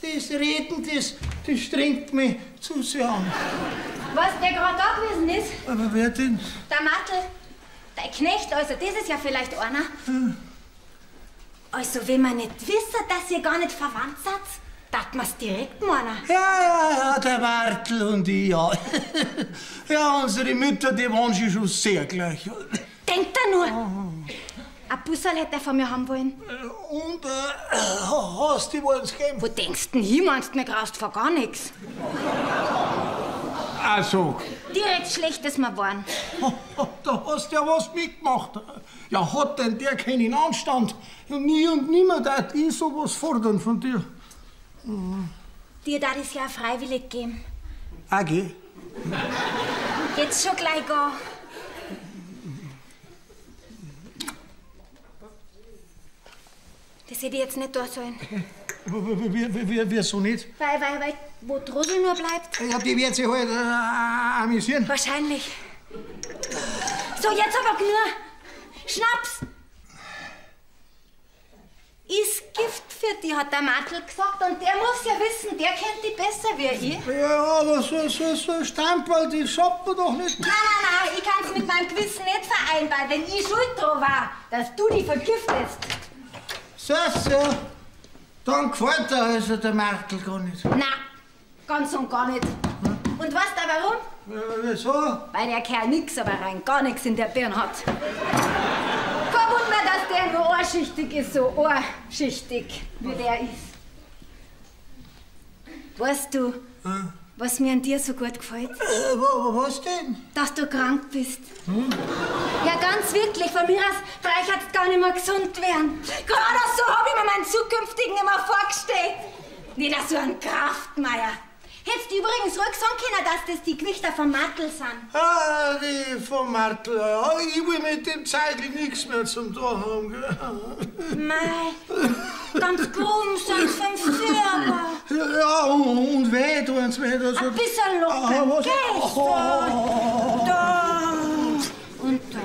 das Reden, das strengt mich zu sehr an. Weißt du, wer gerade da gewesen ist? Aber wer denn? Der Martel. Dein Knecht, also das ist ja vielleicht einer. Hm. Also, wenn man nicht wissen, dass ihr gar nicht verwandt seid, darf man's direkt meinen. Ja, ja, ja, der Martel und ich, ja. Ja, unsere Mütter, die waren sich schon sehr gleich. Denkt er nur! Ein Busserl hätte er von mir haben wollen. Und, hast du wollten's gegeben? Wo denkst denn hin, meinst du, mir graust vor gar nichts? Also. Direkt schlecht ist mir geworden. Da hast du ja was mitgemacht. Ja, hat denn der keinen Anstand? Nie und nimmer darf ich sowas fordern von dir. Mhm. Dir darf ich's ja freiwillig geben. Okay. Jetzt schon gleich gehen. Das hätte ich jetzt nicht da sollen. Wieso nicht? Weil, wo die Rosel nur bleibt. Ja, die wird sich halt amüsieren. Wahrscheinlich. So, jetzt aber genug. Schnaps! Ist Gift für die, hat der Martel gesagt. Und der muss ja wissen, der kennt die besser wie ich. Ja, aber so Stamperl, die schafft man doch nicht. Nein, nein, nein, ich kann's mit meinem Gewissen nicht vereinbaren, wenn ich schuld dran war, dass du die vergiftest. So, so. Dann gefällt dir also der Martel gar nicht. Nein, ganz und gar nicht. Hm? Und weißt du warum? Wieso? Weil der Kerl nix, aber rein gar nix in der Birne hat. Kein Wunder, dass der nur ohrschichtig ist, so ohrschichtig, wie der ist. Weißt du, was mir an dir so gut gefällt? Was denn? Dass du krank bist. Hm? Ja, ganz wirklich. Von mir aus brauchst du gar nicht mehr gesund werden. Gerade so habe ich mir meinen zukünftigen immer vorgestellt. Nicht so ein Kraftmeier. Hättest du übrigens ruhig sagen können, dass das die Gewichter vom Martl sind. Ah, die vom Martl. Ja, ich will mit dem Zeitl nichts mehr zum tun haben. Gell? Mei, ganz krumm sind fünf Führer. Ja, und weh tun sie mir. Also, ein bisschen locker. Ah, was? Oh. Da und da.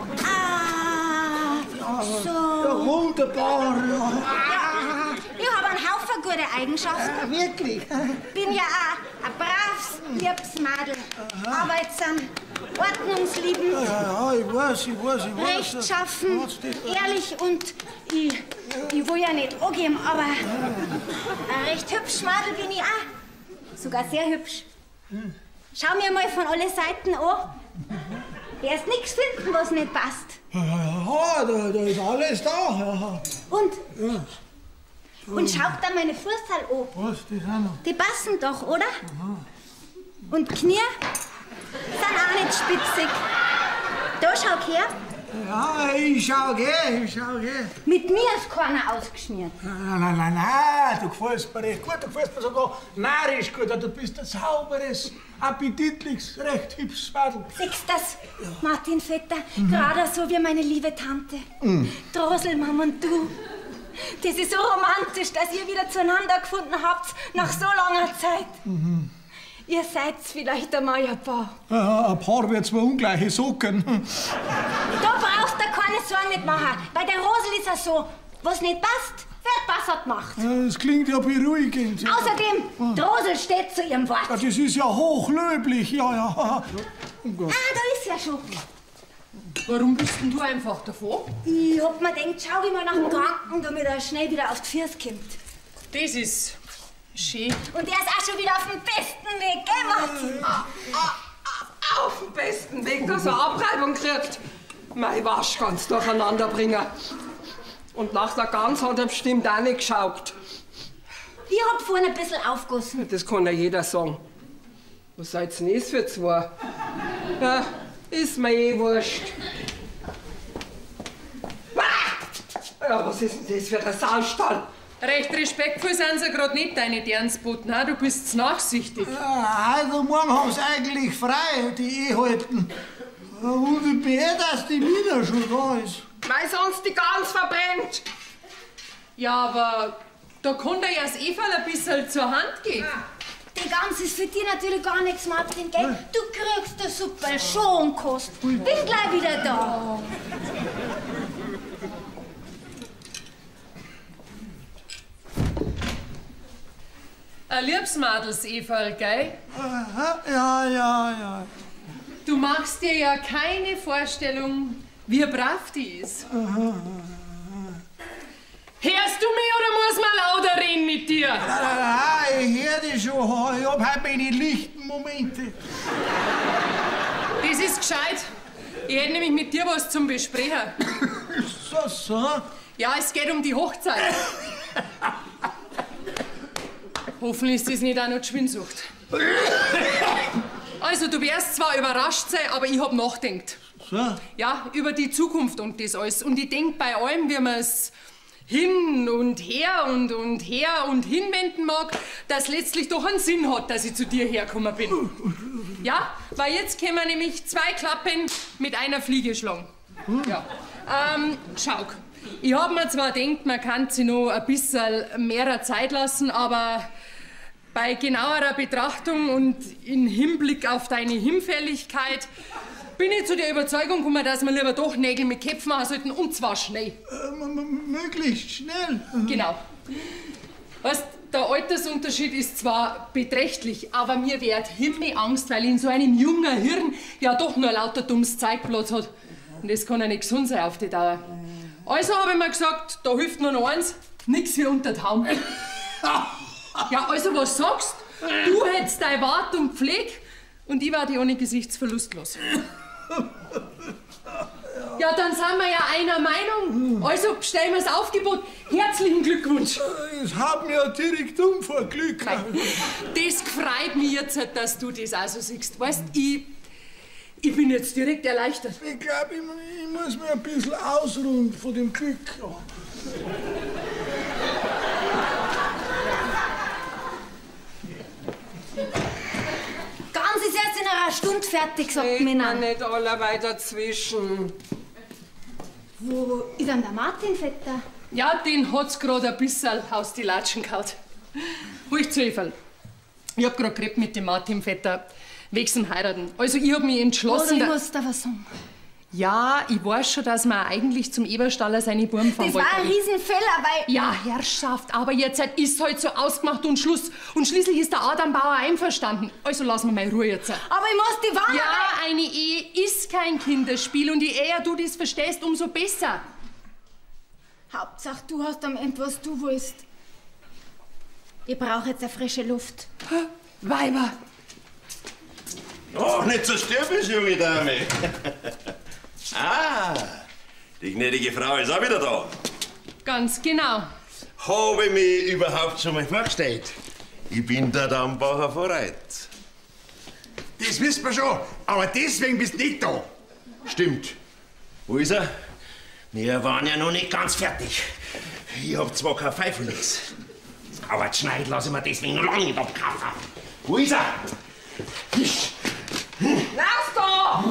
Ah, so. Ja, wunderbar. Ja. Ja, ich habe einen Haufen gute Eigenschaften. Ja, wirklich? Bin ja auch ein braves, liebes Madel. Arbeitsam, ordnungsliebend. Ja, ich weiß, ich weiß, ich weiß. Rechtschaffen, ehrlich und ich will ja nicht angeben, aber ein recht hübsch Madel bin ich auch. Sogar sehr hübsch. Schau mir mal von alle Seiten an. Wirst nichts finden, was nicht passt. Ja, da ist alles da. Ja. Und? Ja. Und schaut da meine Fußerl an. Was, die sind noch? Die passen doch, oder? Aha. Und Knie sind auch nicht spitzig. Da, schau her. Ja, ich schau her, ich schau her. Mit mir ist keiner ausgeschmiert. Nein, nein, nein, nein, du gefällst mir recht gut, du gefällst mir sogar narrisch gut. Du bist ein sauberes, appetitliches, recht hübsches Madel. Siehst das, ja. Martin Vetter? Mhm. Gerade so wie meine liebe Tante. Mhm. Droselmam und du. Das ist so romantisch, dass ihr wieder zueinander gefunden habt, nach so langer Zeit. Mhm. Ihr seid vielleicht einmal ein Paar. Ja, ein Paar wird zwar ungleiche Socken. Da brauchst du keine Sorgen nicht machen. Bei der Rosel ist es so, was nicht passt, wird besser gemacht. Ja, das klingt ja beruhigend. Ja. Außerdem, die Rosel steht zu ihrem Wort. Ja, das ist ja hochlöblich, ja, ja. Ah, da ist ja schon. Warum bist denn du einfach davon? Ich hab mir gedacht, schau ich mal nach dem Kranken, damit er schnell wieder auf die Füße kommt. Das ist schön. Und er ist auch schon wieder auf dem besten Weg, gell, Martin? Auf dem besten Weg, dass er Abreibung kriegt. Mei Wasch ganz durcheinander bringen. Und nach der Gans hat er bestimmt auch nicht geschaut. Ich hab vorhin ein bisschen aufgossen. Das kann ja jeder sagen. Was seid's denn das für zwei? Ja. Ist mir eh wurscht. Ja, was ist denn das für ein Saustall? Recht respektvoll sind sie grad nicht, deine Dirnsboten, du bist nachsichtig. Ja, heute Morgen haben sie eigentlich frei, die Ehehalten. Und ich bin eh, dass die Mina schon da ist. Weil sonst die Gans verbrennt. Ja, aber da kann dir ja das Everl ein bisschen zur Hand gehen. Ja. Die Gans ist für dich natürlich gar nichts, Martin, gell? Du kriegst die Suppe schon kost. Bin gleich wieder da. Ein liebes Madels, Everl, gell? Ja, ja, ja. Du machst dir ja keine Vorstellung, wie brav die ist. Hörst du mich oder muss man lauter reden mit dir? Nein, nein, nein, ich hör dich schon. Ich hab heute meine lichten Momente. Das ist gescheit. Ich hätte nämlich mit dir was zum Besprechen. So, so? Ja, es geht um die Hochzeit. Hoffentlich ist das nicht auch noch die Schwindsucht. Also, du wirst zwar überrascht sein, aber ich hab nachgedacht. So? Ja, über die Zukunft und das alles. Und ich denk bei allem, wie man's hin und her und her und hinwenden mag, dass letztlich doch einen Sinn hat, dass ich zu dir hergekommen bin. Ja, weil jetzt können wir nämlich zwei Klappen mit einer Fliege schlagen. Ja. Schau, ich hab mir zwar gedacht, man kann sie noch ein bisschen mehr Zeit lassen, aber bei genauerer Betrachtung und im Hinblick auf deine Hinfälligkeit bin ich zu der Überzeugung gekommen, dass wir lieber doch Nägel mit Köpfen machen sollten, und zwar schnell. Möglichst schnell. Genau. Weißt, der Altersunterschied ist zwar beträchtlich, aber mir wird Himmelangst, weil in so einem jungen Hirn ja doch nur lauter dummes Zeug Platz hat. Und das kann ja nicht gesund sein auf die Dauer. Also habe ich mir gesagt, da hilft nur noch eins, nix wie unter die Haum. Ja, also was sagst? Du hättest deine Wart und Pflege Und ich war die ohne Gesichtsverlust los. Ja, dann sind wir ja einer Meinung. Also bestellen wir das Aufgebot. Herzlichen Glückwunsch. Es hat mir ja direkt um vor Glück. Nein, das freut mich jetzt, dass du das auch so siehst. Weißt, ich bin jetzt direkt erleichtert. Ich glaube, ich muss mich ein bisschen ausruhen von dem Glück. Ganz ist erst in einer Stunde fertig, sagt Minna. Nicht allerweil dazwischen. Wo ist denn der Martin, Vetter? Ja, den hat's grad ein bisschen aus die Latschen gehauen. Ruhig zu, Everl. Ich hab grad geredet mit dem Martin, Vetter, wegen dem Heiraten. Also, ich hab mich entschlossen. Oder ich muss da was sagen. Ja, ich weiß schon, dass man eigentlich zum Eberstaller seine Buben fahren wollte. Das war ein Riesenfehler, weil... Ja, Herrschaft, aber jetzt ist halt so ausgemacht und Schluss. Und schließlich ist der Adam Bauer einverstanden. Also lassen wir mal Ruhe jetzt. Aber ich muss die Wanne... Ja, eine Ehe ist kein Kinderspiel und je eher du das verstehst, umso besser. Hauptsache, du hast am Ende, was du willst. Ich brauche jetzt eine frische Luft. Weiber! Oh, nicht so stürmisch, junge Dame. Ah, die gnädige Frau ist auch wieder da. Ganz genau. Habe ich mich überhaupt schon mal vorgestellt? Ich bin der Dambacher Vorreit. Das wissen wir schon, aber deswegen bist du nicht da. Stimmt. Wo ist er? Wir waren ja noch nicht ganz fertig. Ich hab zwar kein Pfeifelix, aber die Schneid lasse ich mir deswegen noch lange nicht abkaufen. Wo ist er? Lass doch!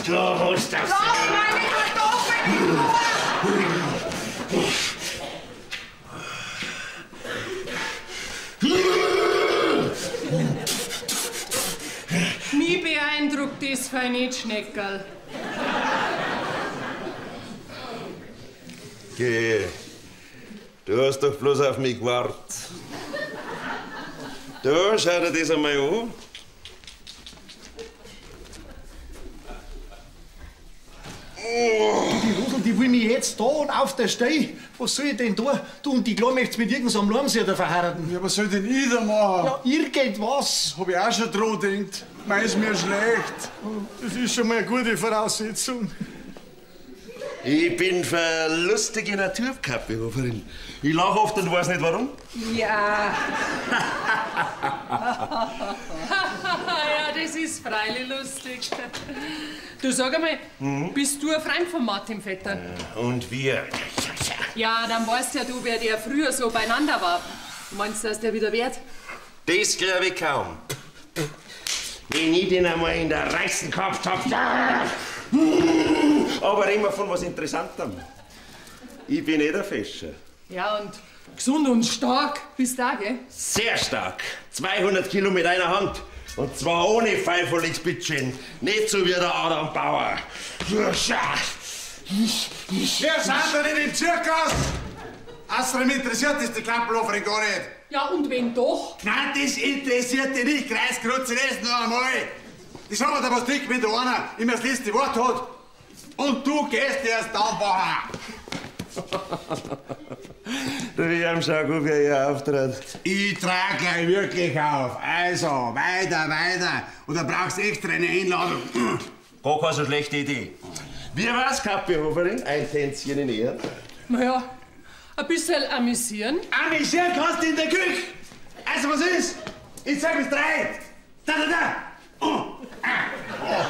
Du hast das. Lass meine Kartoffeln in Ruhe! Mich beeindruckt das fein nicht, Schneckerl. Geh, du hast doch bloß auf mich gewartet. Da, schau dir das einmal an. Die Rosel, die will mich jetzt da und auf der Stelle. Was soll ich denn da? Du und die Kleine möchtest mit irgendeinem Lormseder verheiraten. Ja, was soll denn ich da machen? Ja, irgendwas. Hab ich auch schon dran gedacht. Mir ist mir schlecht. Das ist schon mal eine gute Voraussetzung. Ich bin für lustige Natur, Kaffeehoferin. Ich lache oft und weiß nicht warum. Ja. Ja, das ist freilich lustig. Du sag einmal, bist du ein Freund von Martin Vetter? Und wir. Ja, dann weißt ja du, wer der früher so beieinander war. Meinst du, dass der wieder wert? Das glaube ich kaum. Wenn ich den einmal in der Reißen gehabt hab. Aber immer von was Interessantem. Ich bin eh der Fischer. Ja, und gesund und stark bist du auch, gell? Sehr stark. 200 Kilo mit einer Hand. Und zwar ohne Pfeiferlix, bitteschön. Nicht so wie der Adam Bauer. Wir sind doch nicht im Zirkus! Außerdem interessiert das die Kappelhoferin gar nicht. Ja, und wenn doch? Nein, das interessiert dich nicht. Kreiskrutze, das noch einmal. Ich sag dir, was dick, wenn da einer immer das letzte Wort hat. Und du gehst erst dann, Bauer. Du, ich hab schon gut, wie ihr auftritt. Ich trage gleich wirklich auf. Also, weiter, weiter. Und da brauchst du extra eine Einladung. Gar keine so schlechte Idee. Wie war's, Kaffeehoferin? Ein Tänzchen in Ehren. Naja, ein bisschen amüsieren. Amüsieren kannst du in der Küche. Also, was ist? Ich sag bis drei. Da, da, da. Oh. Ah. Oh.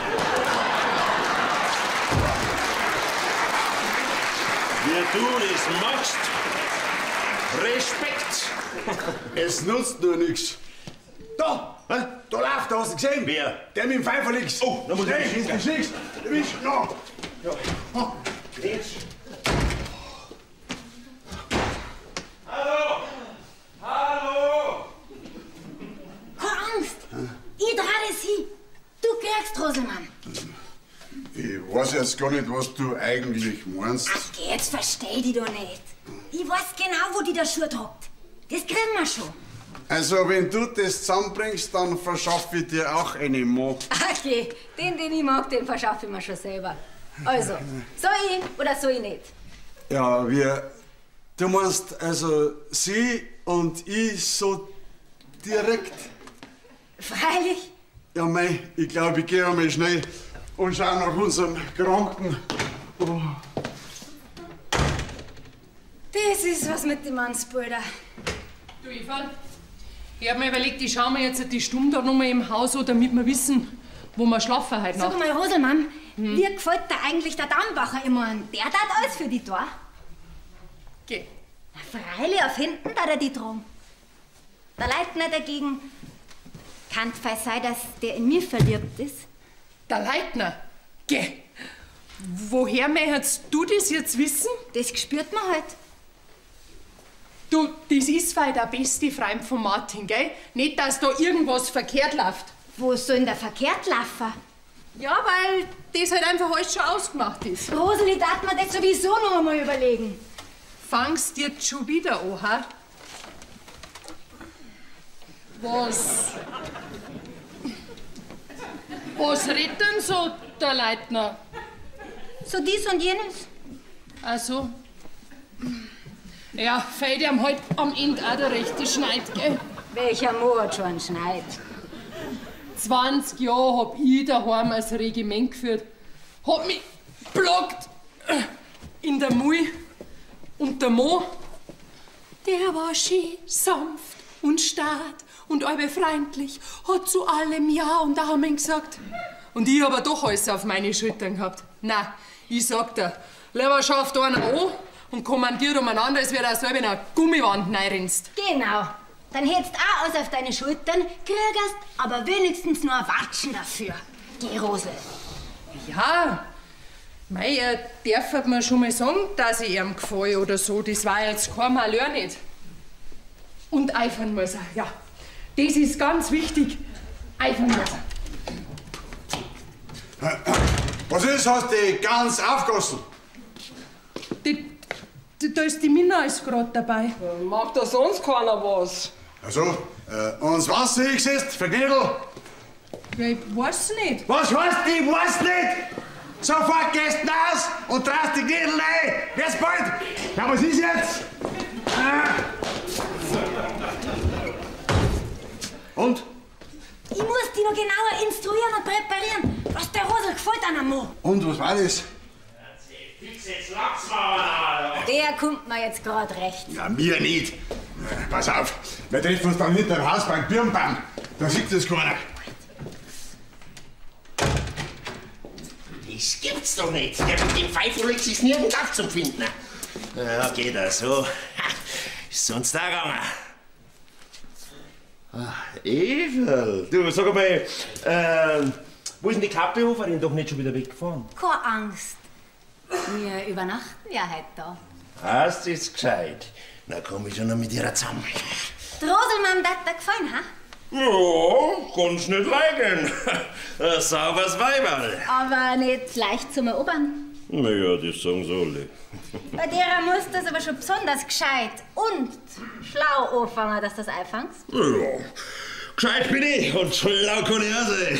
Wie du das machst, Respekt! Es nutzt nur nichts. Da! Hä? Da läuft er, hast du gesehen? Wer? Der mit dem Pfeiferlix. Oh, da muss ich schießen. Schießt, schießt, no. Ja. Oh. Jetzt. Hallo! Hallo! Keine Angst! Ich trage das hin. Du kriegst Roselmann. Ich weiß jetzt gar nicht, was du eigentlich meinst. Ach, geh, jetzt versteh dich doch nicht. Ich weiß genau, wo die der Schuh druckt. Das kriegen wir schon. Also, wenn du das zusammenbringst, dann verschaffe ich dir auch eine Mo. Okay, den ich mag, den verschaffe ich mir schon selber. Also, soll ich oder soll ich nicht? Ja, wir. Du meinst also, sie und ich so Direkt? Freilich. Ja, mei, ich glaube, ich gehe einmal schnell und schau nach unserem Kranken. Oh. Das ist was mit dem Ansbilder. Du, Eva, ich hab mir überlegt, ich schau mir jetzt die Stunde da noch mal im Haus an, damit wir wissen, wo wir schlafen heute Nacht. Sag mal, Roselmann, wie gefällt dir eigentlich der Dambacher immer? Der tat alles für die da. Geh. Na, freilich, auf hinten tat er die tragen. Der Leitner dagegen kann fein sein, dass der in mir verliebt ist. Der Leitner? Geh. Woher möchtest du das jetzt wissen? Das spürt man halt. Du, das ist fei der beste Freund von Martin, gell? Nicht, dass da irgendwas verkehrt läuft. Wo soll denn der verkehrt laufen? Ja, weil das halt einfach alles schon ausgemacht ist. Roseli, darf man das sowieso noch einmal überlegen. Fangst jetzt schon wieder an, ha? Was? Was redet denn so der Leitner? So dies und jenes. Ach so. Ja, fällt ihm halt am Ende auch der rechte Schneid, gell? Welcher Mo hat schon einen Schneid? 20 Jahre hab ich daheim als Regiment geführt. Hab mich blockt in der Mui. Und der Mo, der war schön sanft und stark und allbe freundlich, hat zu allem Ja und Amen gesagt. Und ich hab aber doch alles auf meine Schultern gehabt. Na, ich sag dir, lieber schafft einer an und kommandiert umeinander, als wäre er selber in eine Gummiwand reinrennst. Genau. Dann hättest auch alles auf deine Schultern, kriegst aber wenigstens nur ein Watschen dafür. Geh, Rosel. Ja, mei, er darf mir schon mal sagen, dass ich ihm gefalle oder so. Das war jetzt kein Malheur nicht. Und eifern muss er, ja. Das ist ganz wichtig. Eifern muss er. Was ist, hast du die ganz aufgegossen? Da ist die Minna ist grad dabei. Macht da sonst keiner was? Also, und was du hingesetzt, Vergnädel? Ja, ich weiß nicht. Was heißt, ich weiß nicht? Sofort gehst du raus und drehst die Gnädel rein. Jetzt bald. Ja, was ist jetzt? Und? Ich muss die noch genauer instruieren und präparieren, was der Rosel gefällt an am Mo. Und, was war das? Der kommt mir jetzt grad recht. Ja, mir nicht. Pass auf, wir treffen uns dann hinter dem Haus beim Birnbaum. Da sieht das keiner. Das gibt's doch nicht. Der mit dem Pfeifelix ist nirgends aufzufinden. Ja, geht das so. Ha, ist sonst da gegangen. Ach, Evel, du, sag einmal, wo ist denn die Kappehoferin doch nicht schon wieder weggefahren? Keine Angst. Wir übernachten ja heute da. Das ist gescheit. Na komm ich schon noch mit ihrer zusammen. Die Roselmann hat dir gefallen, ha? Ja, kannst nicht leugnen. Ein sauberes Weiberl. Aber nicht leicht zum Erobern. Na ja, das sagen sie alle. Bei derer musst du das aber schon besonders gescheit und schlau anfangen, dass du das einfängst. Ja, gescheit bin ich und schlau kann ich auch sein.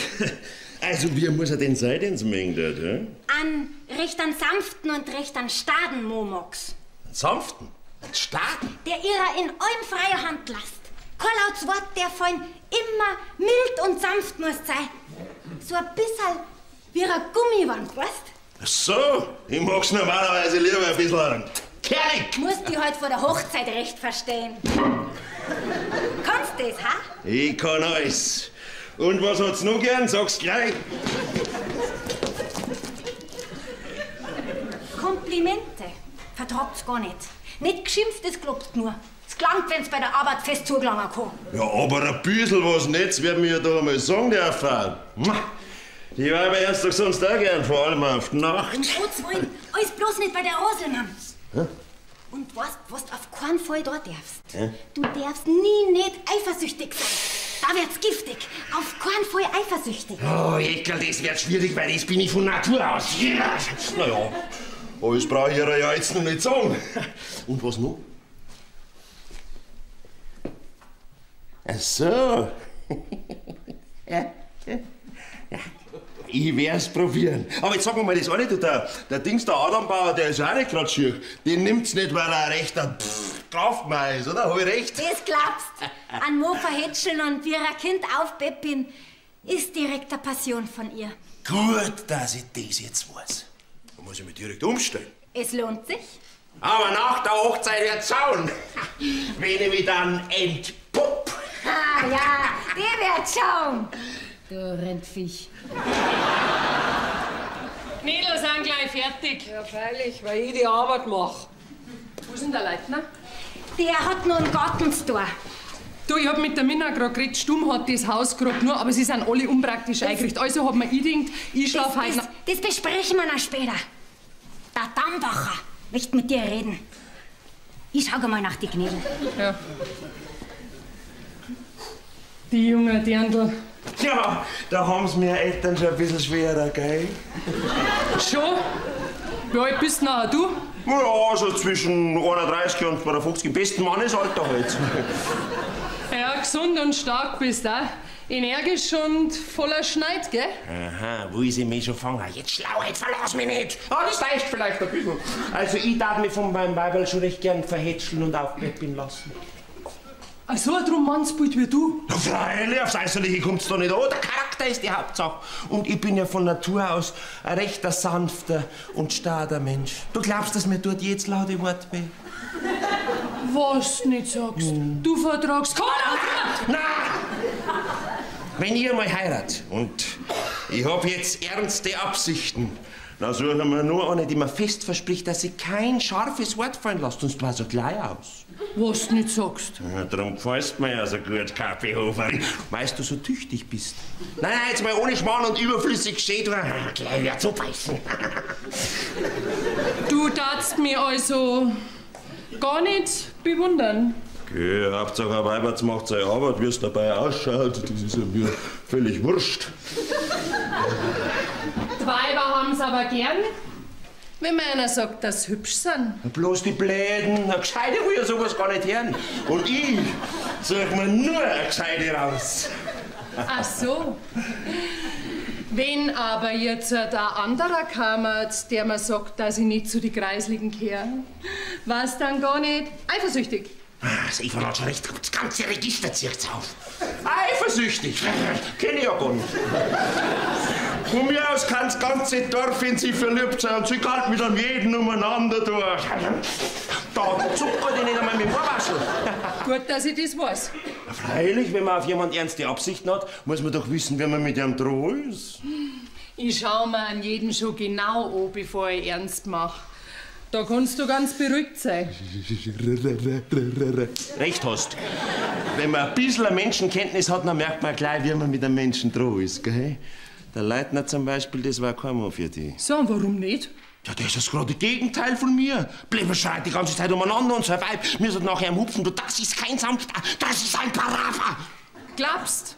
Also, wie muss er denn sein, den's mengt hat, hä? An recht an sanften und recht an staden Momox. An sanften? An staden? Der ihrer in allem freie Hand lasst. Kein lautes Wort, der vorhin immer mild und sanft muss sein. So ein bisschen wie eine Gummiwand, weißt? Ach so, ich mag's normalerweise lieber ein bisschen kernig. Musst dich halt vor der Hochzeit recht verstehen. Kannst du das, ha? Ich kann alles. Und was hat's noch gern? Sag's gleich. Komplimente vertragt's gar nicht. Nicht geschimpft, es klopft nur. Es gelangt, wenn's bei der Arbeit fest zugelangen kann. Ja, aber ein bisschen was Netz wird mir ja da einmal sagen dürfen. Die Weiber erst doch sonst auch gern, vor allem auf die Nacht. Um Gottes Willen, alles bloß nicht bei der Roselmann. Hä? Und weißt, was du auf keinen Fall da darfst? Hä? Du darfst nie nicht eifersüchtig sein. Da wird's giftig. Auf keinen Fall eifersüchtig. Oh, Ekel, das wird schwierig, weil das bin ich von Natur aus. Ja. Naja, alles brauche ich ja jetzt noch nicht sagen. Und was noch? Ach so. Ja, ja. Ja. Ich werd's probieren. Aber jetzt sag mir mal das eine, du, der Dings, der Adambauer, der ist auch nicht grad schier. Den nimmt's nicht, weil er ein rechter Strafmeis, oder? Hab ich recht? Das glaubst. An Mo verhätscheln und wie ein Kind aufpeppin ist direkt eine Passion von ihr. Gut, dass ich das jetzt weiß. Da muss ich mich direkt umstellen. Es lohnt sich. Aber nach der Hochzeit wird's schauen, wenn ich mich dann entpupp. Ah ja, die wird schauen. Du Rindviech. Mädels sind gleich fertig. Ja, freilich, weil ich die Arbeit mach. Wo ist denn der Leitner? Der hat nur einen Gartenstor. Du, ich hab mit der Minna grad geredet, Stumm hat das Haus grad nur, aber sie sind alle unpraktisch eingerichtet. Also hab mir ich gedacht, ich schlaf heute Das, das besprechen wir noch später. Der Dambacher möchte mit dir reden. Ich schau mal nach die Knädel. Ja. Die junge Dirndl. Ja, da haben's mir Eltern schon ein bisschen schwerer, gell? Schon? Wie alt bist denn nachher du? Ja, so zwischen 31 und 52. Im besten Mannesalter halt. Ja, gesund und stark bist du auch. Energisch und voller Schneid, gell? Aha, wo ich mich schon fangen? Jetzt Schlauheit, verlass mich nicht! Ah, das reicht vielleicht ein bisschen. Also, ich darf mich von meinem Weiberl schon recht gern verhätscheln und aufpeppeln lassen. Ach so ein Mannsbild wie du? Na freilich, aufs Äußerliche kommt's doch nicht an. Der Charakter ist die Hauptsache. Und ich bin ja von Natur aus ein rechter sanfter und stader Mensch. Du glaubst, dass mir dort jedes laute Wort weh? Was du nicht sagst. Du vertragst keine Natur! Na! Wenn ihr mal heiratet und ich hab jetzt ernste Absichten, dann suchen wir nur eine, die mir fest verspricht, dass sie kein scharfes Wort fallen lässt, sonst war's ja gleich aus. Was du nicht sagst. Ja, darum gefällst mir ja so gut, Kaffeehofer. Weißt du so tüchtig bist. Nein, nein, jetzt mal ohne Schmarrn und überflüssig schön, du gleich wieder zubeißen. Du darfst mich also gar nicht bewundern. Okay, Hauptsache ein Weiberts macht seine Arbeit, wie es dabei ausschaut, das ist ja mir völlig wurscht. Die Weiber haben's aber gern, wenn mir einer sagt, dass sie hübsch sind. Bloß die Bläden, eine Gescheite will ja sowas gar nicht hören. Und ich such mir nur eine Gescheite raus. Ach so. Wenn aber jetzt ein anderer kam, der mir sagt, dass ich nicht zu die Kreisligen kehre, war's dann gar nicht eifersüchtig. Das Eva hat schon recht, das ganze Register zieht's auf. Eifersüchtig, kenn ich ja gar nicht. Von mir aus kann das ganze Dorf in sie verliebt sein und sie kann mit einem jeden umeinander durch. Da zuckert ich nicht einmal mit dem Ohrwaschel. Gut, dass ich das weiß. Na, freilich, wenn man auf jemanden ernste Absichten hat, muss man doch wissen, wenn man mit ihm dran ist. Ich schau mir an jeden schon genau an, bevor ich ernst mach. Da kannst du ganz beruhigt sein. Recht hast. Wenn man ein bisschen Menschenkenntnis hat, dann merkt man gleich, wie man mit einem Menschen dran ist, gell? Der Leitner zum Beispiel, das war kein Mann für dich. So, und warum nicht? Ja, das ist das gerade Gegenteil von mir. Blöder schreit die ganze Zeit umeinander und sein Weib mir nachher am Hupfen. Du, das ist kein Sanfter, das ist ein Parafa. Glaubst?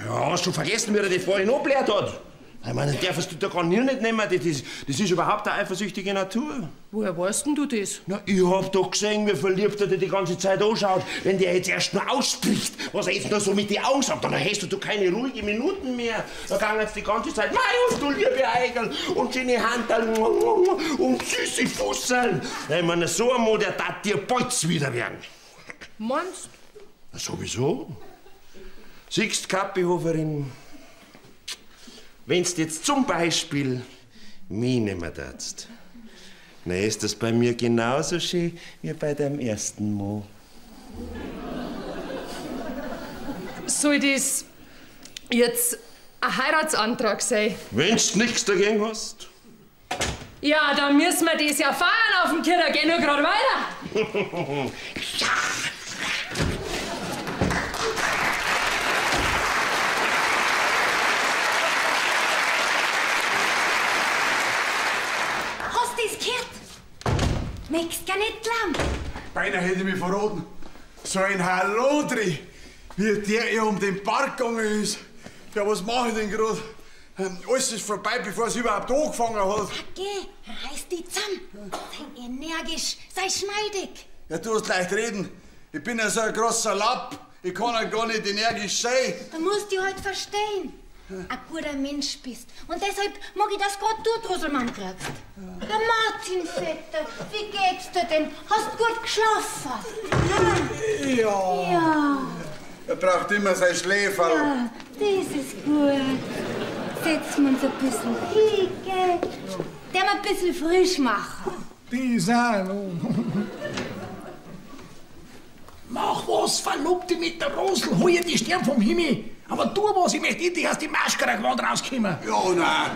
Ja, hast du vergessen, wie er dich vorhin abbläht hat? Ich meine, das darfst du da gar nicht nehmen. Das ist überhaupt eine eifersüchtige Natur. Woher weißt denn du das? Na, ich hab doch gesehen, wie verliebt er dich die ganze Zeit anschaut. Wenn der jetzt erst nur ausspricht, was er jetzt nur so mit dir aussagt, dann hast du keine ruhigen Minuten mehr. Da gang jetzt die ganze Zeit, mei, und du liebe Eichel, und schöne Handel, und süße Fusseln. Ich meine, so ein Mann, der tat dir bald wieder werden. Meinst du? Na, sowieso. Siehst, Kappihoferin, wenn's jetzt zum Beispiel mich nehmen darfst, dann ist das bei mir genauso schön wie bei deinem ersten Mal. Soll das jetzt ein Heiratsantrag sein? Wenn's nichts dagegen hast. Ja, dann müssen wir das ja fahren auf dem Kircher. Geh nur grad weiter. Ja. Hast du das gehört? Möchtest gar nicht glauben. Beinahe hätte ich mich verraten. So ein Hallodri, wie der ja um den Park gegangen ist. Ja, was mach ich denn grad? Alles ist vorbei, bevor es überhaupt angefangen hat. Geh, reiß dich zusammen. Sei energisch, sei schneidig. Ja, du hast leicht reden. Ich bin ja so ein grosser Lapp. Ich kann ja gar nicht energisch sein. Du musst dich halt verstehen. ein guter Mensch bist. Und deshalb mag ich, dass grad du Droselmann kriegst. Der Martin, Vetter, wie geht's dir denn? Hast gut geschlafen? Ja. Ja. Er braucht immer sein Schläferl. Ja, das ist gut. Setzen wir uns ein bisschen hin, gell? Der mal ein bisschen frisch machen. Die sind. Mach was, Verlobte mit der Rosel, hol ihr die Stern vom Himmel. Aber tu was, ich möchte endlich aus dem Maschkara-Gewand rauskommen. Ja, nein.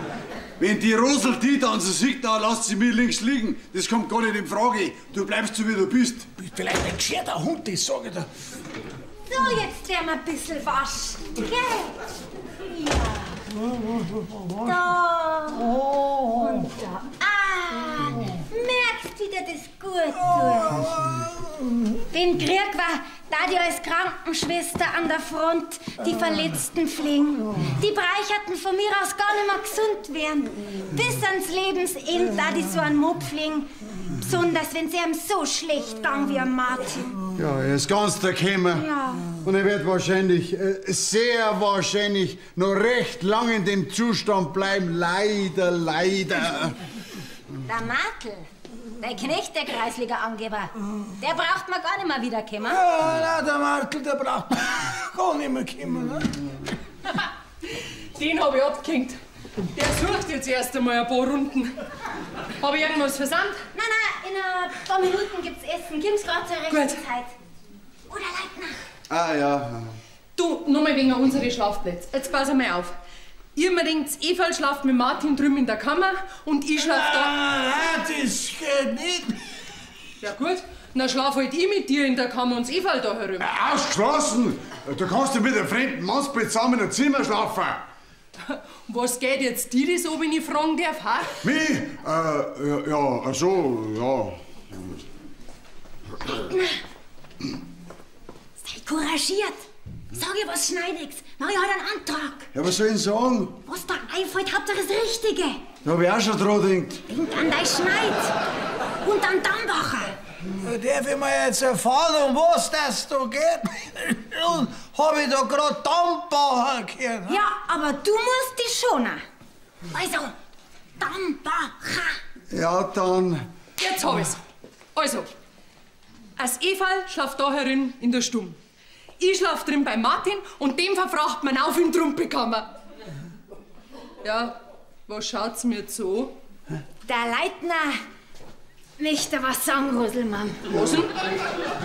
Wenn die Rosel die dann so sieht, dann lasst sie mich links liegen. Das kommt gar nicht in Frage. Du bleibst so, wie du bist. Bist vielleicht ein gescheiter Hund, das sag ich dir. So, jetzt werden wir ein bisschen waschen, gell? Ja. Da. Und da. Ah, merkst, wie dir das gut tut. Wenn Krieg war, da die als Krankenschwester an der Front die Verletzten pflegen. Die Breicherten von mir aus gar nicht mehr gesund werden. Bis ans Lebensende da die so einen Mob pflegen. Besonders, wenn sie einem so schlecht gang wie am Martin. Ja, er ist ganz der Kämmer. Ja. Und er wird wahrscheinlich, sehr wahrscheinlich, noch recht lang in dem Zustand bleiben. Leider, leider. Der Martel, der Knecht, der Kreisliga-Angeber, der braucht man gar nicht mehr wiederkommen. Ja, nein, der Martel, der braucht man gar nicht mehr kommen. Ne? Den hab ich abgehängt. Der sucht jetzt erst einmal ein paar Runden. Hab ich irgendwas versandt? Nein, nein, in ein paar Minuten gibt's Essen. Komm's grad zur rechten Gut. Zeit. Oder Leitner. Ah, ja. Du, nur mal wegen unsere Schlafplätze. Jetzt pass einmal auf. Ihr mir denkt, Eva schlaft mit Martin drüben in der Kammer und ich schlaf da. Nein, das geht nicht. Ja gut, dann schlaf halt ich mit dir in der Kammer und das Eva da herum. Ausgeschlossen! Du kannst ja mit einem fremden Mannsbild zusammen in einem Zimmer schlafen. Was geht jetzt dir das an, wenn ich fragen darf, ha? Mich? Ja, ach so, ja. Sei couragiert. Sag ihr was Schneidiges. Mach ihr heute einen Antrag. Ja, was soll ich denn sagen? Was da einfällt, Hauptsache das Richtige. Da hab ich auch schon dran gedacht. Denk an dein Schneid. Und an Dambacher. Darf ich mal jetzt erfahren, um was das da geht? Und hab ich da grad Dambacher gehört? Ja, aber du musst dich schonen. Also, Dambacher. Ja, dann. Jetzt hab ich's. Also, als Eva schlaft da herin in der Stube. Ich schlaf drin bei Martin und dem verfracht man auf in die Trumpelkammer. Ja, was schaut's mir zu? Der Leitner möchte was sagen, Roselmann. Was denn?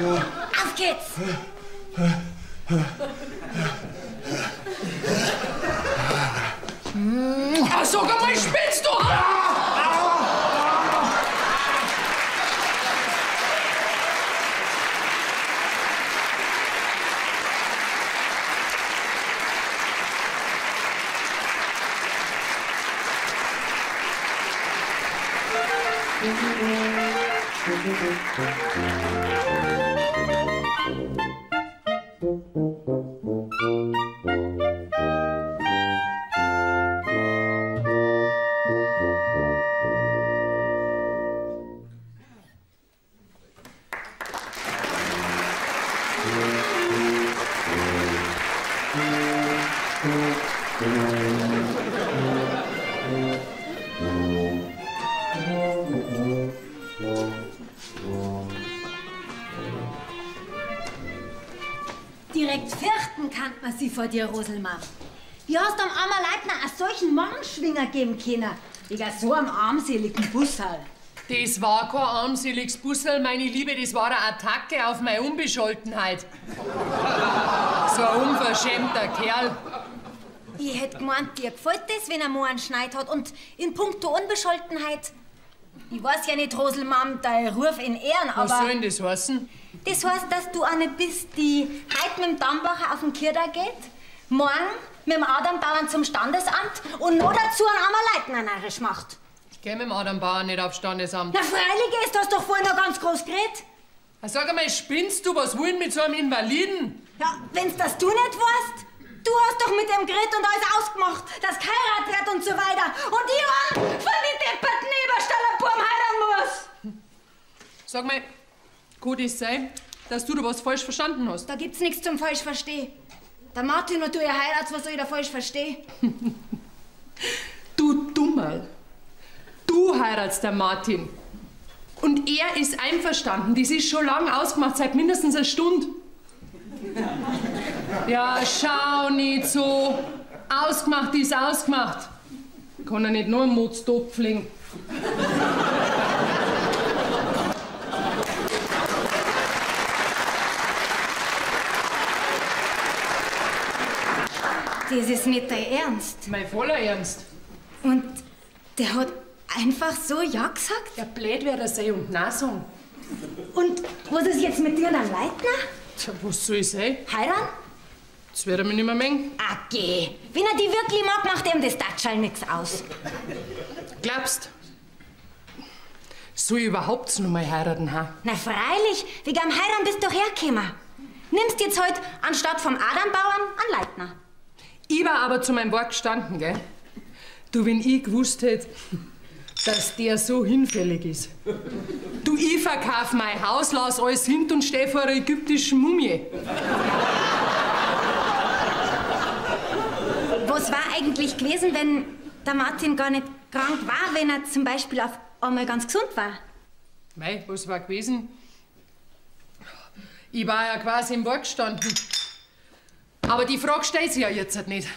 Ja. Auf geht's! Ah, sag einmal, spinnst du? Direkt fürchten kann man sie vor dir, Roselmann. Wie hast du am armen Leitner einen solchen Magenschwinger geben können? Wegen so einem armseligen Busserl. Das war kein armseliges Busserl, meine Liebe, das war eine Attacke auf meine Unbescholtenheit. So ein unverschämter Kerl. Ich hätt gemeint, dir gefällt das, wenn er Mann einen Schneid hat. Und in puncto Unbescholtenheit, ich weiß ja nicht, Roselmann, dein Ruf in Ehren, aber... Was soll denn das heißen? Das heißt, dass du eine bist, die heute mit dem Dambacher auf den Kirda geht, morgen mit dem Adambauern zum Standesamt und noch dazu einen armen Leitner narrisch macht. Ich geh mit dem Adambauer nicht aufs Standesamt. Na freilich ist, hast doch vorhin noch ganz groß geredet. Sag einmal, spinnst du? Was wollen mit so einem Invaliden? Ja, wenn's das du nicht weißt. Du hast doch mit dem geredet und alles ausgemacht, dass geheiratet wird und so weiter. Und ich von den depperten Eberstaller Burm heiraten muss. Sag mal, kann das sein, dass du da was falsch verstanden hast? Da gibt's nichts zum falsch verstehen. Der Martin und du ihr heiratet, was soll ich da falsch verstehen? Du Dummerl. Du heiratst der Martin. Und er ist einverstanden. Das ist schon lang ausgemacht, seit mindestens einer Stunde. Ja, schau nicht so. Ausgemacht ist ausgemacht. Kann er nicht nur einen Mutz pflegen. Das ist nicht dein Ernst. Mein voller Ernst. Und der hat einfach so Ja gesagt? Ja, blöd wär er sein und Nein sagen. Und was ist jetzt mit dir und am Leitner? Tja, was soll ich sein? Heiraten? Das wird er mir nicht mehr mengen. Ah, geh. Wenn er die wirklich mag, macht ihm das Tatschall nix aus. Glaubst? Soll ich überhaupt noch mal heiraten, ha? Na freilich, wegen am Heiraten bist du doch hergekommen. Nimmst jetzt heut anstatt vom Adambauern an Leitner. Ich war aber zu meinem Wort gestanden, gell? Du, wenn ich gewusst hätte, dass der so hinfällig ist. Du, ich verkauf mein Haus, lass alles hin und steh vor einer ägyptischen Mumie. Was war eigentlich gewesen, wenn der Martin gar nicht krank war, wenn er zum Beispiel auf einmal ganz gesund war? Mei, was war gewesen? Ich war ja quasi im Wort gestanden. Aber die Frage stellt sich ja jetzt nicht.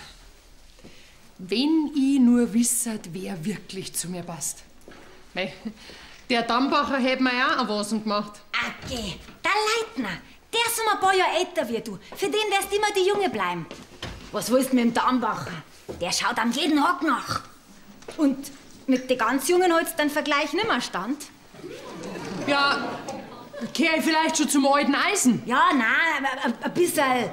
Wenn ich nur wisset, wer wirklich zu mir passt. Mei, der Dambacher hätte mir ja auch einen Wasen gemacht. Ah, geh, der Leitner, der ist um ein paar Jahre älter wie du. Für den wirst immer die Junge bleiben. Was willst du mit dem Dambacher? Der schaut am jeden Tag nach. Und mit den ganz Jungen holst du den Vergleich nimmer stand. Ja, kehr ich vielleicht schon zum alten Eisen? Ja, nein, ein bisschen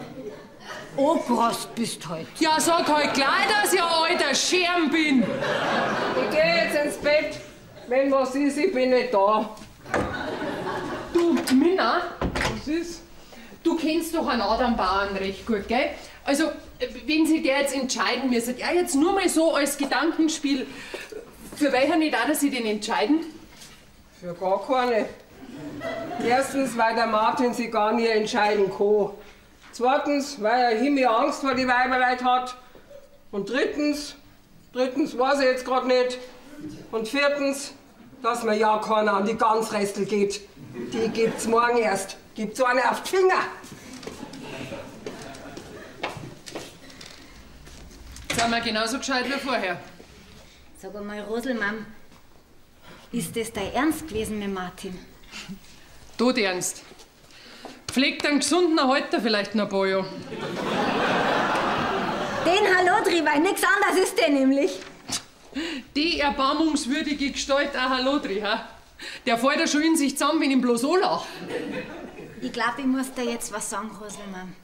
angerast bist halt. Ja, sag halt gleich, dass ich ein alter Scherm bin. Ich geh jetzt ins Bett. Wenn was ist, ich bin nicht da. Du, Minna. Was ist? Du kennst doch einen Adam Bauern recht gut, gell? Also, wenn sich der jetzt entscheiden müsste, ja, jetzt nur mal so als Gedankenspiel, für welchen nicht auch, dass sie den entscheiden? Für gar keine. Erstens, weil der Martin sich gar nie entscheiden kann. Zweitens, weil er Himmel Angst vor die Weiberleut hat. Und drittens weiß ich jetzt grad nicht. Und viertens, dass mir ja keiner an die Gansrestel geht. Die gibt's morgen erst. Gibt's eine auf die Finger. Sind wir genauso gescheit wie vorher. Sag einmal, Roselmam, ist das dein Ernst gewesen mit Martin? Tot ernst. Pflegt einen gesunden Erhalter vielleicht noch ein paar Jahre. Den Hallodri, weil nix anderes ist der nämlich. Die erbarmungswürdige Gestalt auch Hallodri, ha? Der fällt ja schon in sich zusammen, wenn ich ihn bloß anlache. Ich glaub, ich muss dir jetzt was sagen, Roselmam.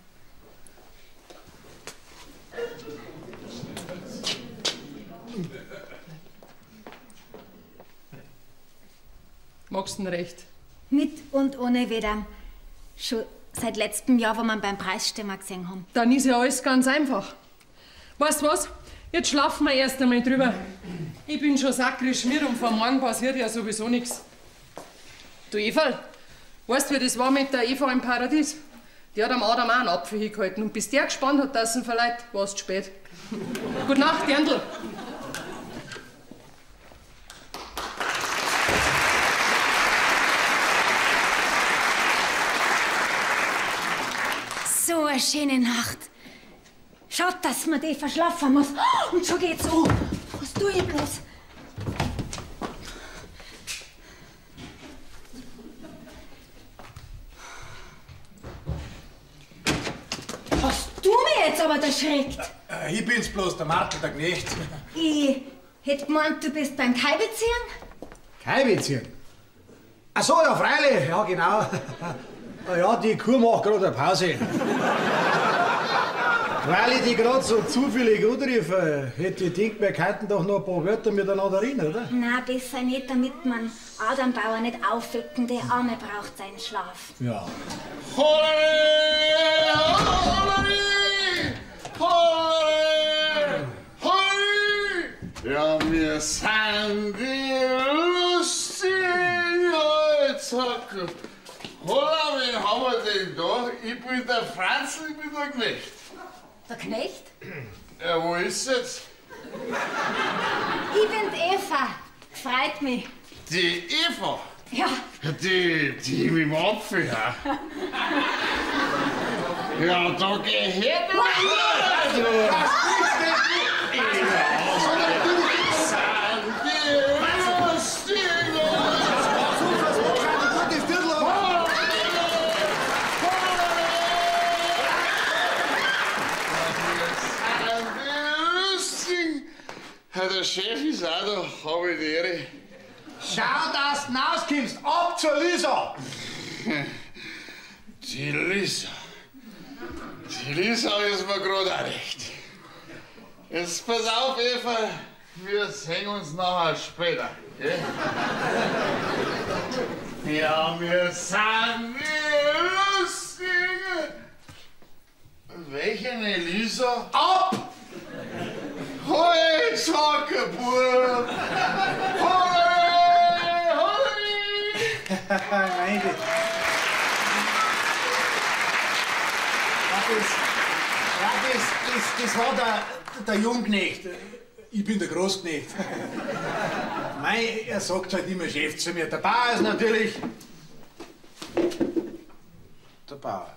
Magst du denn recht? Mit und ohne Wedam. Schon seit letztem Jahr, wo wir ihn beim Preisstimmer gesehen haben. Dann ist ja alles ganz einfach. Weißt du was? Jetzt schlafen wir erst einmal drüber. Ich bin schon sakrisch müde und vor morgen passiert ja sowieso nichts. Du Everl, weißt du, wie das war mit der Eva im Paradies? Die hat am Adam auch einen Apfel hingehalten und bis der gespannt hat, dass ihn verleiht, war's zu spät. Gute Nacht, Dirndl. So eine schöne Nacht. Schaut, dass man die verschlafen muss. Und schon geht's an. Was tue ich bloß? Hast du mich jetzt aber erschreckt? Ich bin's bloß, der Martin, der Knecht. Ich hätte gemeint, du bist beim Kaibeziehen. Kaibeziehen? Ach so, ja, freilich. Ja, genau. Na ja, die Kuh macht gerade eine Pause. Weil ich die gerade so zufällig antreffe, hätte ich gedacht, wir könnten doch noch ein paar Wörter miteinander reden, oder? Na, besser nicht, damit man Adam Bauer nicht aufwecken. Der Arme braucht seinen Schlaf. Ja. Holle, holle, holle, holle. Ja, wir sind die lustigen Holzhacker. Holla, wen haben wir denn da? Ich bin der Franzl, ich bin der Knecht. Der Knecht? Ja, wo ist jetzt? Ich bin die Eva. Freut mich. Die Eva? Ja. Die mit dem Apfel, ja? Ja, da geh her, du! Der Chef ist auch da, hab ich die Ehre. Schau, dass du rauskommst! Ab zur Lisa! Die Lisa. Die Lisa ist mir gerade auch recht. Jetzt pass auf, Eva, wir sehen uns nachher später. Gell? Ja, wir sind die Lustigen. Welche Lisa? Ab! Hoi, Zocke, Bub! Hoi, hoi! Meine. Das war der Jungknecht. Ich bin der Großknecht. Mei, er sagt halt immer Chef zu mir. Der Bauer ist natürlich der Bauer.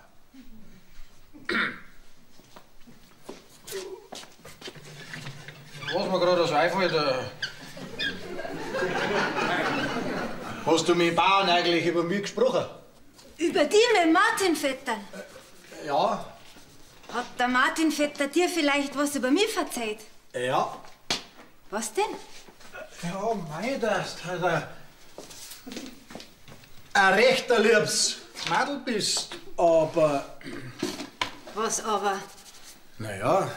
Was mir gerade so einfällt, hast du mit dem Bauern eigentlich über mich gesprochen? Über die mit Martin Vetter? Ja. Hat der Martin Vetter dir vielleicht was über mich verzeiht? Ja. Was denn? Ja, mei, dass du ein rechter liebes Madel bist, aber... Was aber? Naja,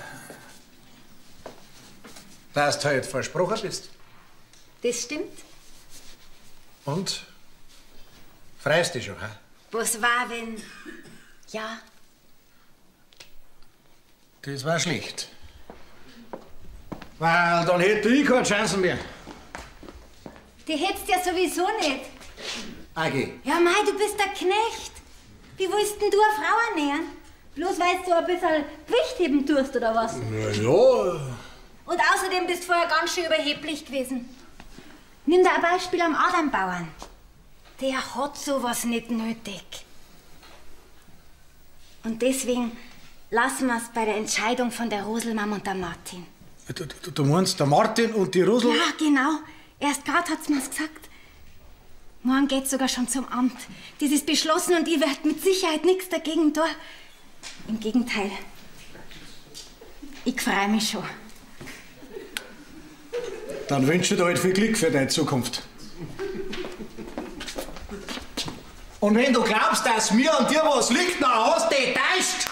dass du halt versprochen bist. Das stimmt. Und? Freust dich schon, hä? Was war, wenn... Ja. Das war schlecht. Weil dann hätte ich keine Chancen mehr. Die hättest ja sowieso nicht. Agi. Ja, mei, du bist der Knecht. Wie willst denn du eine Frau ernähren? Bloß weil du ein bisschen Gewicht heben tust, oder was? Na ja. Und außerdem bist du vorher ganz schön überheblich gewesen. Nimm da ein Beispiel am Adambauern. Der hat sowas nicht nötig. Und deswegen lassen wir's bei der Entscheidung von der Roselmam und der Martin. Du meinst der Martin und die Rosel? Ja, genau. Erst grad hat's mir's gesagt. Morgen geht's sogar schon zum Amt. Das ist beschlossen und ich werd mit Sicherheit nichts dagegen tun. Im Gegenteil. Ich freu mich schon. Dann wünsche ich dir halt viel Glück für deine Zukunft. Und wenn du glaubst, dass mir an dir was liegt, dann hast du dich getäuscht.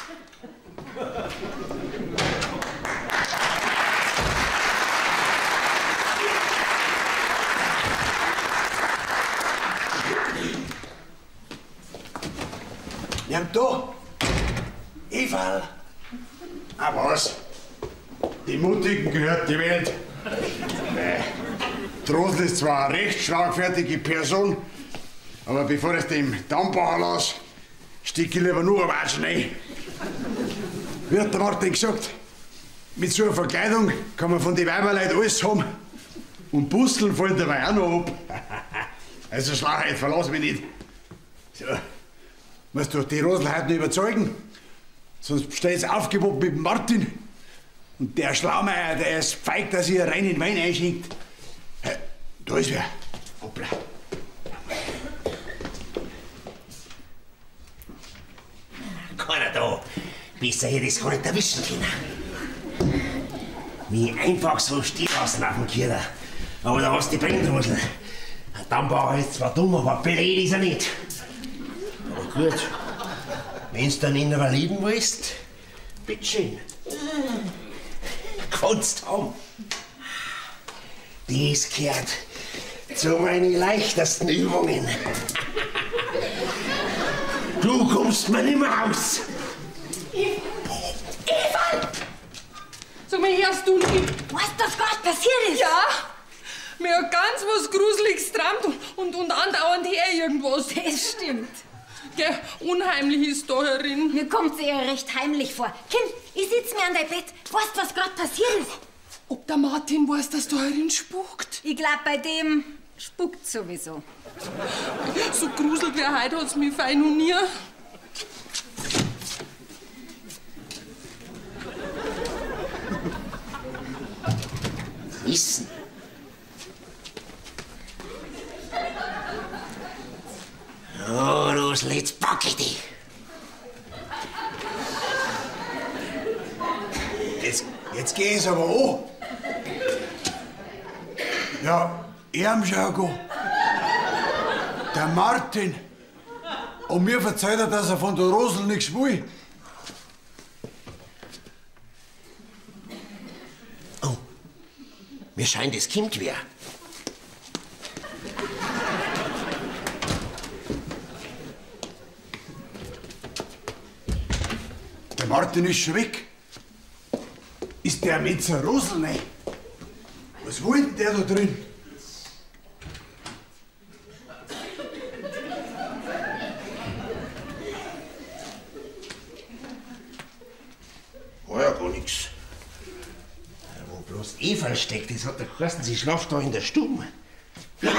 Ja, da, Eva. Ah, was? Die Mutigen gehört die Welt. Die Rosl ist zwar eine recht schlagfertige Person, aber bevor ich dem Dammbacher lasse, steck ich lieber nur ein Watschen rein. Wie hat der Martin gesagt, mit so einer Verkleidung kann man von den Weiberleuten alles haben. Und Busteln fallen dabei auch noch ab. Also Schlagheit, verlass mich nicht. So, musst du die Rosl heute noch überzeugen, sonst bestellst du Aufgebot mit dem Martin. Und der Schlaumeier, der ist feig, dass ihr reinen Wein einschenkt. Da ist wer. Hoppla. Keiner da. Besser hätte ich's gar nicht erwischen können. Mich einfach so stehen lassen auf dem Kircher. Aber da hast du die Brennrosel. Der Dammbauer ist zwar dumm, aber blöd ist er nicht. Aber gut, wenn's dann ihn überleben willst, bitteschön. Kannst haben. Das gehört zu meinen leichtesten Übungen. Du kommst mir nimmer aus. Eva! Sag mal, hörst du nicht? Was das gerade passiert ist? Ja, mir hat ganz was Gruseliges geträumt und andauernd her irgendwas. Das stimmt. Gell, unheimlich ist da herin. Mir kommt's eher recht heimlich vor. Kind, ich sitz mir an dein Bett. Weißt, was grad passiert ist? Ob der Martin weiß, dass da herin spukt? Ich glaub, bei dem spukt sowieso. So gruselt wie heute hat's mich fein noch nie. Wissen. Oh, Rosl, jetzt pack ich dich. Jetzt geh ich's aber an. Ja, ihm schau go. Der Martin. Und mir verzeiht er, dass er von der Rosl nichts will. Oh, mir scheint, es kommt wer. Der Martin ist schon weg. Ist der mit zur Rosl rein? Was will denn der da drin? War ja gar nix. Wo bloß Eva steckt, das hat der geheißen, sie schlaft da in der Stube. Mit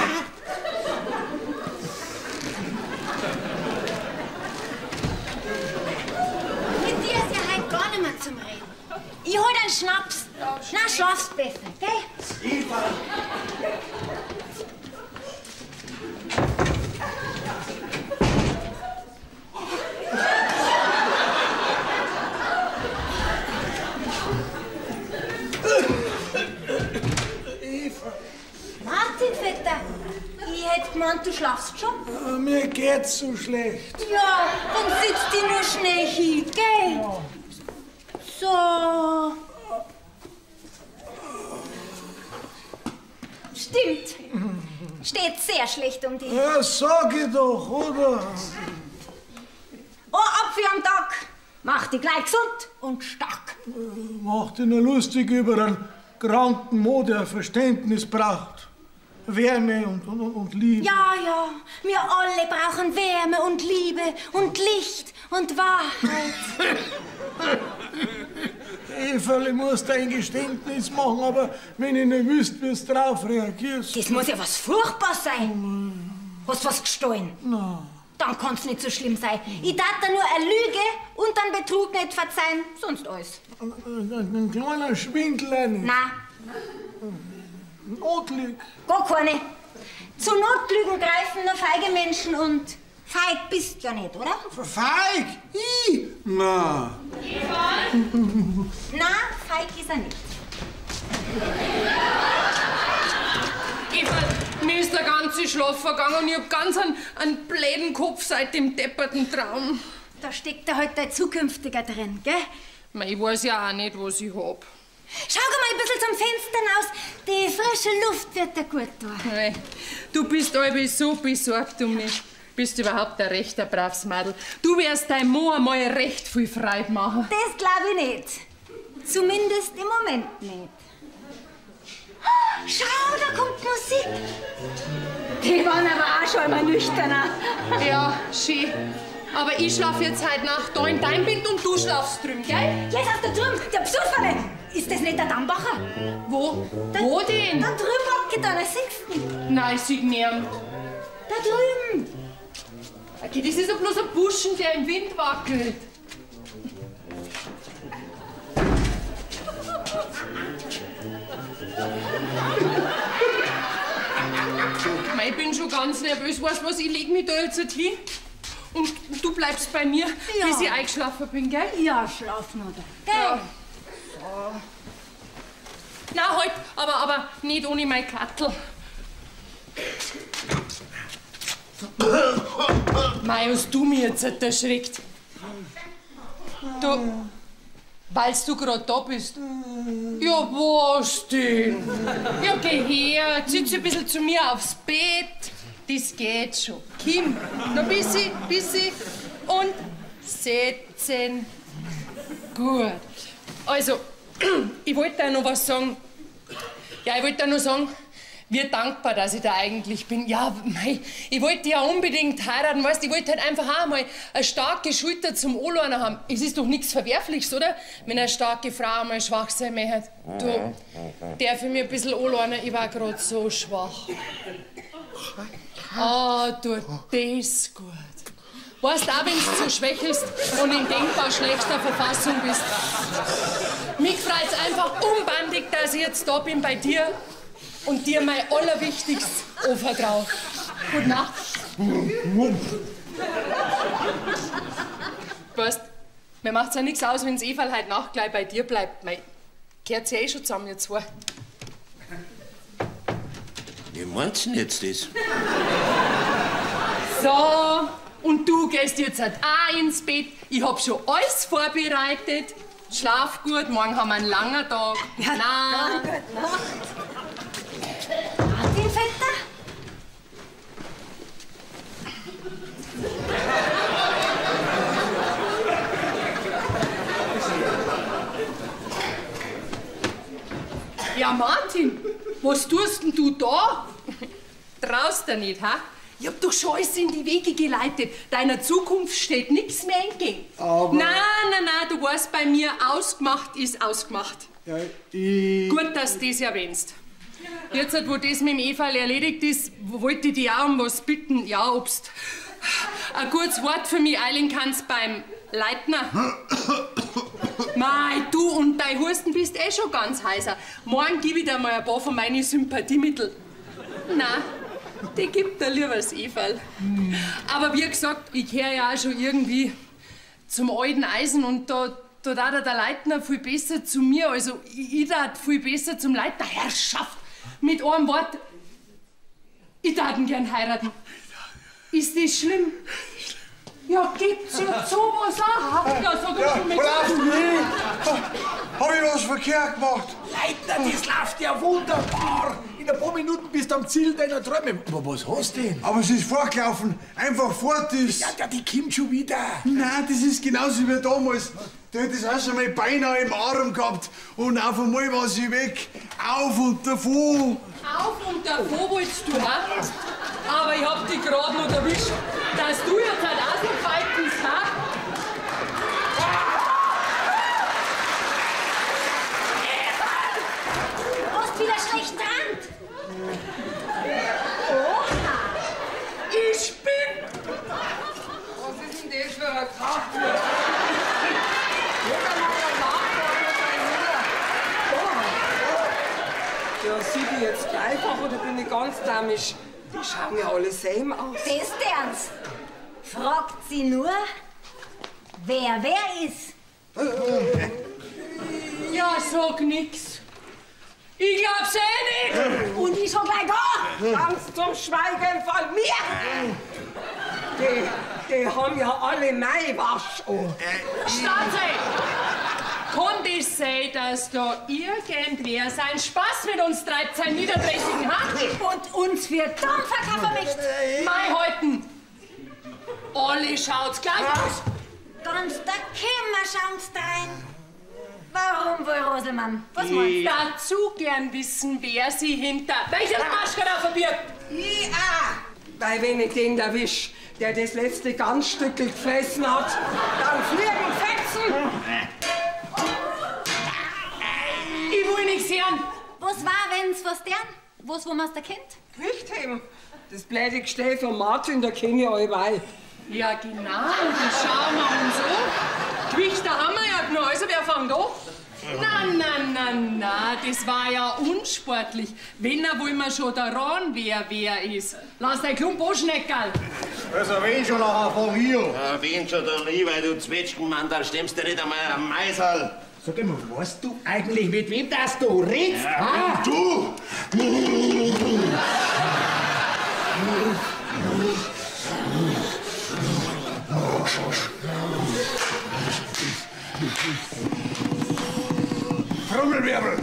dir ist ja heute gar nicht mehr zum Reden. Ich hol einen Schnaps. Na, schlafst besser, gell? Eva! Eva! Martin, Vetter, ich hätt gemeint, du schlafst schon. Mir geht's so schlecht. Ja, dann sitz dich nur schnell hin, gell? Ja. So. Stimmt. Steht sehr schlecht um dich. Ja, sag ich doch, oder? Ein Apfel am Tag macht dich gleich gesund und stark. Macht dich nur lustig über einen kranken Mann, der Verständnis braucht. Wärme und Liebe. Ja, ja, wir alle brauchen Wärme und Liebe und Licht und Wahrheit. Eva, ich muss dir ein Geständnis machen, aber wenn ich nicht wüsste, wie du drauf reagierst. Das muss ja was Furchtbares sein. Hast du was gestohlen? Nein. Dann kann's nicht so schlimm sein. Ich darf dir nur eine Lüge und einen Betrug nicht verzeihen, sonst alles. Ein kleiner Schwindel auch nicht. Nein. Notlüge? Gar keine. Zu Notlügen greifen nur feige Menschen und feig bist du ja nicht, oder? Feig? Ich? Na. Na, feig ist er nicht. Eva, mir ist der ganze Schlaf vergangen und ich hab ganz einen bläden Kopf seit dem depperten Traum. Da steckt ja halt dein Zukünftiger drin, gell? Mei, ich weiß ja auch nicht, was ich hab. Schau mal ein bisschen zum Fenster raus. Die frische Luft wird dir gut tun. Mei, du bist allweil so besorgt um mich. Bist überhaupt ein rechter braves Madel. Du wirst deinem Mann einmal recht viel Freude machen. Das glaub ich nicht. Zumindest im Moment nicht. Schau, da kommt Musik. Die waren aber auch schon einmal nüchterner. Ja, schön. Aber ich schlaf jetzt heute Nacht da in deinem Bett und du schlafst drüben, gell? Jetzt auf der drüben, der Psuffere. Ist das nicht der Dambacher? Wo? Wo denn? Da drüben wackelt einer, siehst du? Nein, ich sehe nicht. Da drüben. Okay, das ist ja bloß ein Buschen, der im Wind wackelt. Mei, ich bin schon ganz nervös. Weißt du was, ich leg mich da jetzt hin und du bleibst bei mir, ja, bis ich eingeschlafen bin, gell? Ja, schlaf nur da. Gell? Ja. So. Na, halt, aber nicht ohne mein Kattel. Mei, hast du mich jetzt erschreckt. Du, weil's du grad da bist. Ja, was denn? Ja, geh her, sitz ein bisschen zu mir aufs Bett. Das geht schon. Kim, noch ein bisschen, bisschen und setzen. Gut. Also, ich wollte dir noch was sagen. Ja, ich wollte dir noch sagen, Wie dankbar, dass ich da eigentlich bin. Ja, mei, ich wollte ja unbedingt heiraten, weißt, ich wollte halt einfach auch mal eine starke Schulter zum Anlehnen haben. Es ist doch nichts Verwerfliches, oder? Wenn eine starke Frau einmal schwach sein möchte. Du, darf ich mir ein bisschen anlehnen? Ich war grad so schwach. Ah, tut das gut. Weißt, auch wenn du so schwächelst und in denkbar schlechter Verfassung bist. Mich freut's einfach unbandig, dass ich jetzt da bin bei dir und dir mein Allerwichtigstes anvertraue. Gute Nacht. Weißt, mir macht's ja nichts aus, wenn's Everl heute Nacht gleich bei dir bleibt. Mei, gehört's ja eh schon zusammen, ihr zwei. Wie meinst du denn jetzt das? So, und du gehst jetzt halt auch ins Bett. Ich hab schon alles vorbereitet. Schlaf gut, morgen haben wir einen langen Tag. Ja, na. Gute Nacht. Martin, Vetter? Ja, Martin, was tust denn du da? Traust dir nicht, ha? Ich hab doch schon alles in die Wege geleitet. Deiner Zukunft steht nichts mehr entgegen. Aber... Nein, nein, nein, du weißt, bei mir, ausgemacht ist ausgemacht. Ja, ich... Gut, dass du das erwähnst. Jetzt, wo das mit dem Everl erledigt ist, wollte ich dich auch um was bitten. Ja, ob's ein gutes Wort für mich eilen kannst beim Leitner. Mei, du und dein Husten bist eh schon ganz heiser. Morgen gebe ich dir mal ein paar von meinen Sympathiemitteln. Nein, die gibt dir lieber das Everl. Aber wie gesagt, ich gehöre ja auch schon irgendwie zum alten Eisen und da darf der Leitner viel besser zu mir. Also ich darf viel besser zum Leitner. Herrschaft, mit einem Wort, ich darf ihn gern heiraten. Ist das schlimm? Ja, gibt's ja sowas auch. Ja, sag ich schon mit. Hab ich was verkehrt gemacht? Leitner, das läuft ja wunderbar. In ein paar Minuten bist du am Ziel deiner Träume. Aber was hast du denn? Aber es ist fortgelaufen. Einfach fort ist. Ja, ja, die kommt schon wieder. Nein, das ist genauso wie damals. Da hätte ich auch schon mal beinahe im Arm gehabt. Und auf einmal war sie weg. Auf und davon. Auf und davon wolltest du, ha? Aber ich hab dich gerade noch erwischt, dass du jetzt halt auch so feig bist, ha? Hast wieder schlecht dran? Oha! Ich bin... Was ist denn das für ein Kraft? Jeder mal ein Nachbar oder sein Mutter. Ja, sieh die jetzt dreifach oder bin ich ganz damisch? Die schauen ja alle same aus. Das ernst. Fragt sie nur, wer ist. Ja, sag nix. Ich glaub's eh nicht. Und ich schon gleich da. Ganz zum Schweigen von mir. Die haben ja alle Maiwasch an. Staatszeit! Kann das sein, dass da irgendwer seinen Spaß mit uns treibt, seinen niederträchtigen Hand? Und uns für dumm verkaufen möchte. Mei halten! Alle schaut's gleich aus. Ganz da Kämmer schauen's drein. Warum wohl, Roselmann? Was meinst du? Dazu gern wissen, wer sie hinter welcher Maschke da verbirgt. Ich auch. Weil wenn ich den erwisch, der das letzte Ganzstückel gefressen hat, dann fliegen Fetzen. Ich will nichts hören. Was war, wenn's was deren? Was, wo man's da kennt? Gewicht heben. Das blöde Gestell von Martin, da kenn ich allweil. Ja, genau, das schauen wir uns an. Gewichte haben wir ja genug, also wer fängt an? Na, na, na, na, das war ja unsportlich. Wenn er wohl mal schon daran, wer ist. Lass dein Klump anschneckerl. Also wenn schon, nachher fang ich an. Ja, wenn schon, dann ich, weil du Zwetschgenmann, da stemmst du nicht einmal am Maiserl. Sag einmal, weißt du eigentlich, mit wem das du redest? Ja, und du! Trommelwirbel!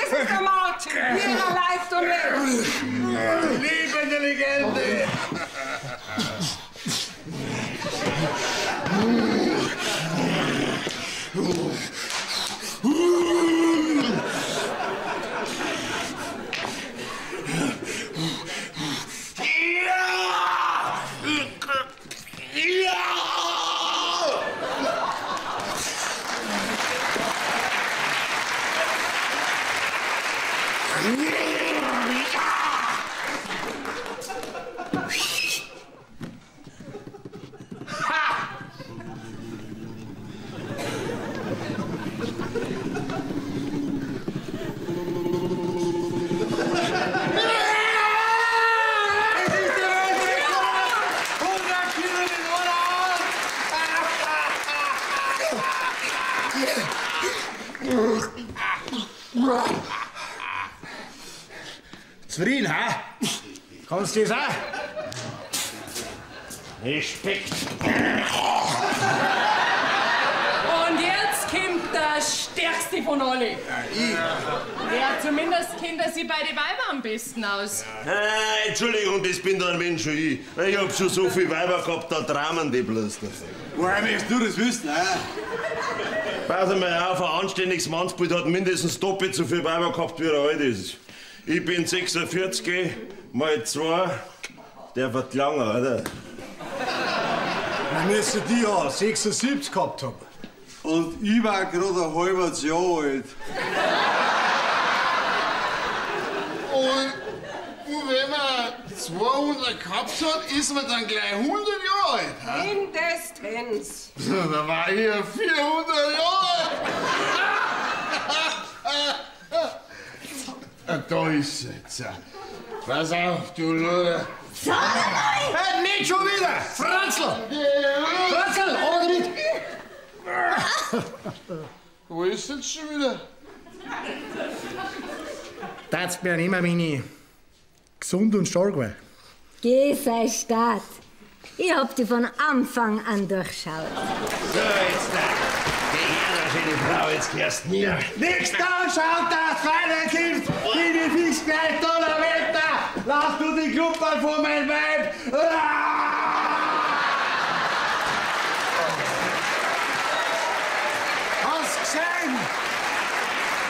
Das ist der Martin, jeder lebt und lebt. Lebende Legende! Ja! Ja! Zufrieden, ha? Kannst du das auch? Respekt. Und jetzt kommt der Stärkste von alle. Ja, ich. Ja, zumindest kennt er sich bei den Weibern am besten aus. Ah, Entschuldigung, das bin dann wenn schon ich. Ich hab schon so viel Weiber gehabt, da dramen die bloß. Woher möchtest du das wissen, hä? Pass mal auf, ein anständiges Mannsbild hat mindestens doppelt so viel Weiber gehabt, wie er alt ist. Ich bin 46, mal 2, der wird langer, oder? Dann müsste die ja 76 gehabt haben. Und ich war gerade ein halbes Jahr alt. Und wenn man 200 gehabt hat, ist man dann gleich 100 Jahre alt. Hä? Mindestens. Da war ich ja 400 Jahre alt. Da ist sie jetzt. Pass auf, du Luder. Sag mal! Hey, nicht schon wieder! Franzl! Franzl, oder nicht? Wo ist jetzt schon wieder? Darfst mir nicht mehr, wenn ich gesund und stark war. Geh, sei stark. Ich hab dich von Anfang an durchschaut. So, jetzt da. Geh her, da, schöne Frau, jetzt gehörst mir. Nix da, schaut, dass weiterkommt. Bin ich fix gleich Donnerwetter. Lass du die Kluppe vor mein Weib. Hast gesehen?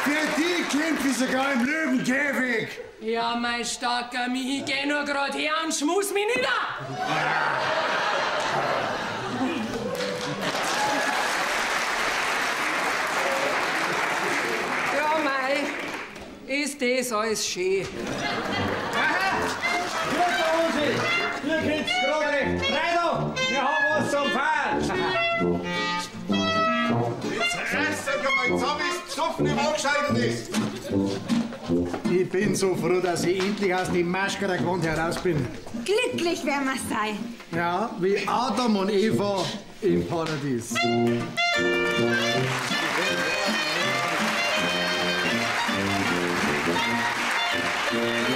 Für die kämpfe ich sogar im Löwenkäfig. Ja, mein starker Michi, geh nur grad her und schmus mich nieder. Ja, mei, ist das alles schön. Aha, gut, Osi, hier geht's gerade recht. Rein da, wir haben was zum Fahren. Jetzt reißt euch einmal zusammen, ist besoffen im angeschaltet ist. Ich bin so froh, dass ich endlich aus dem Maschkara-Gewand heraus bin. Glücklich werden wir sein. Ja, wie Adam und Eva im Paradies. Thank you.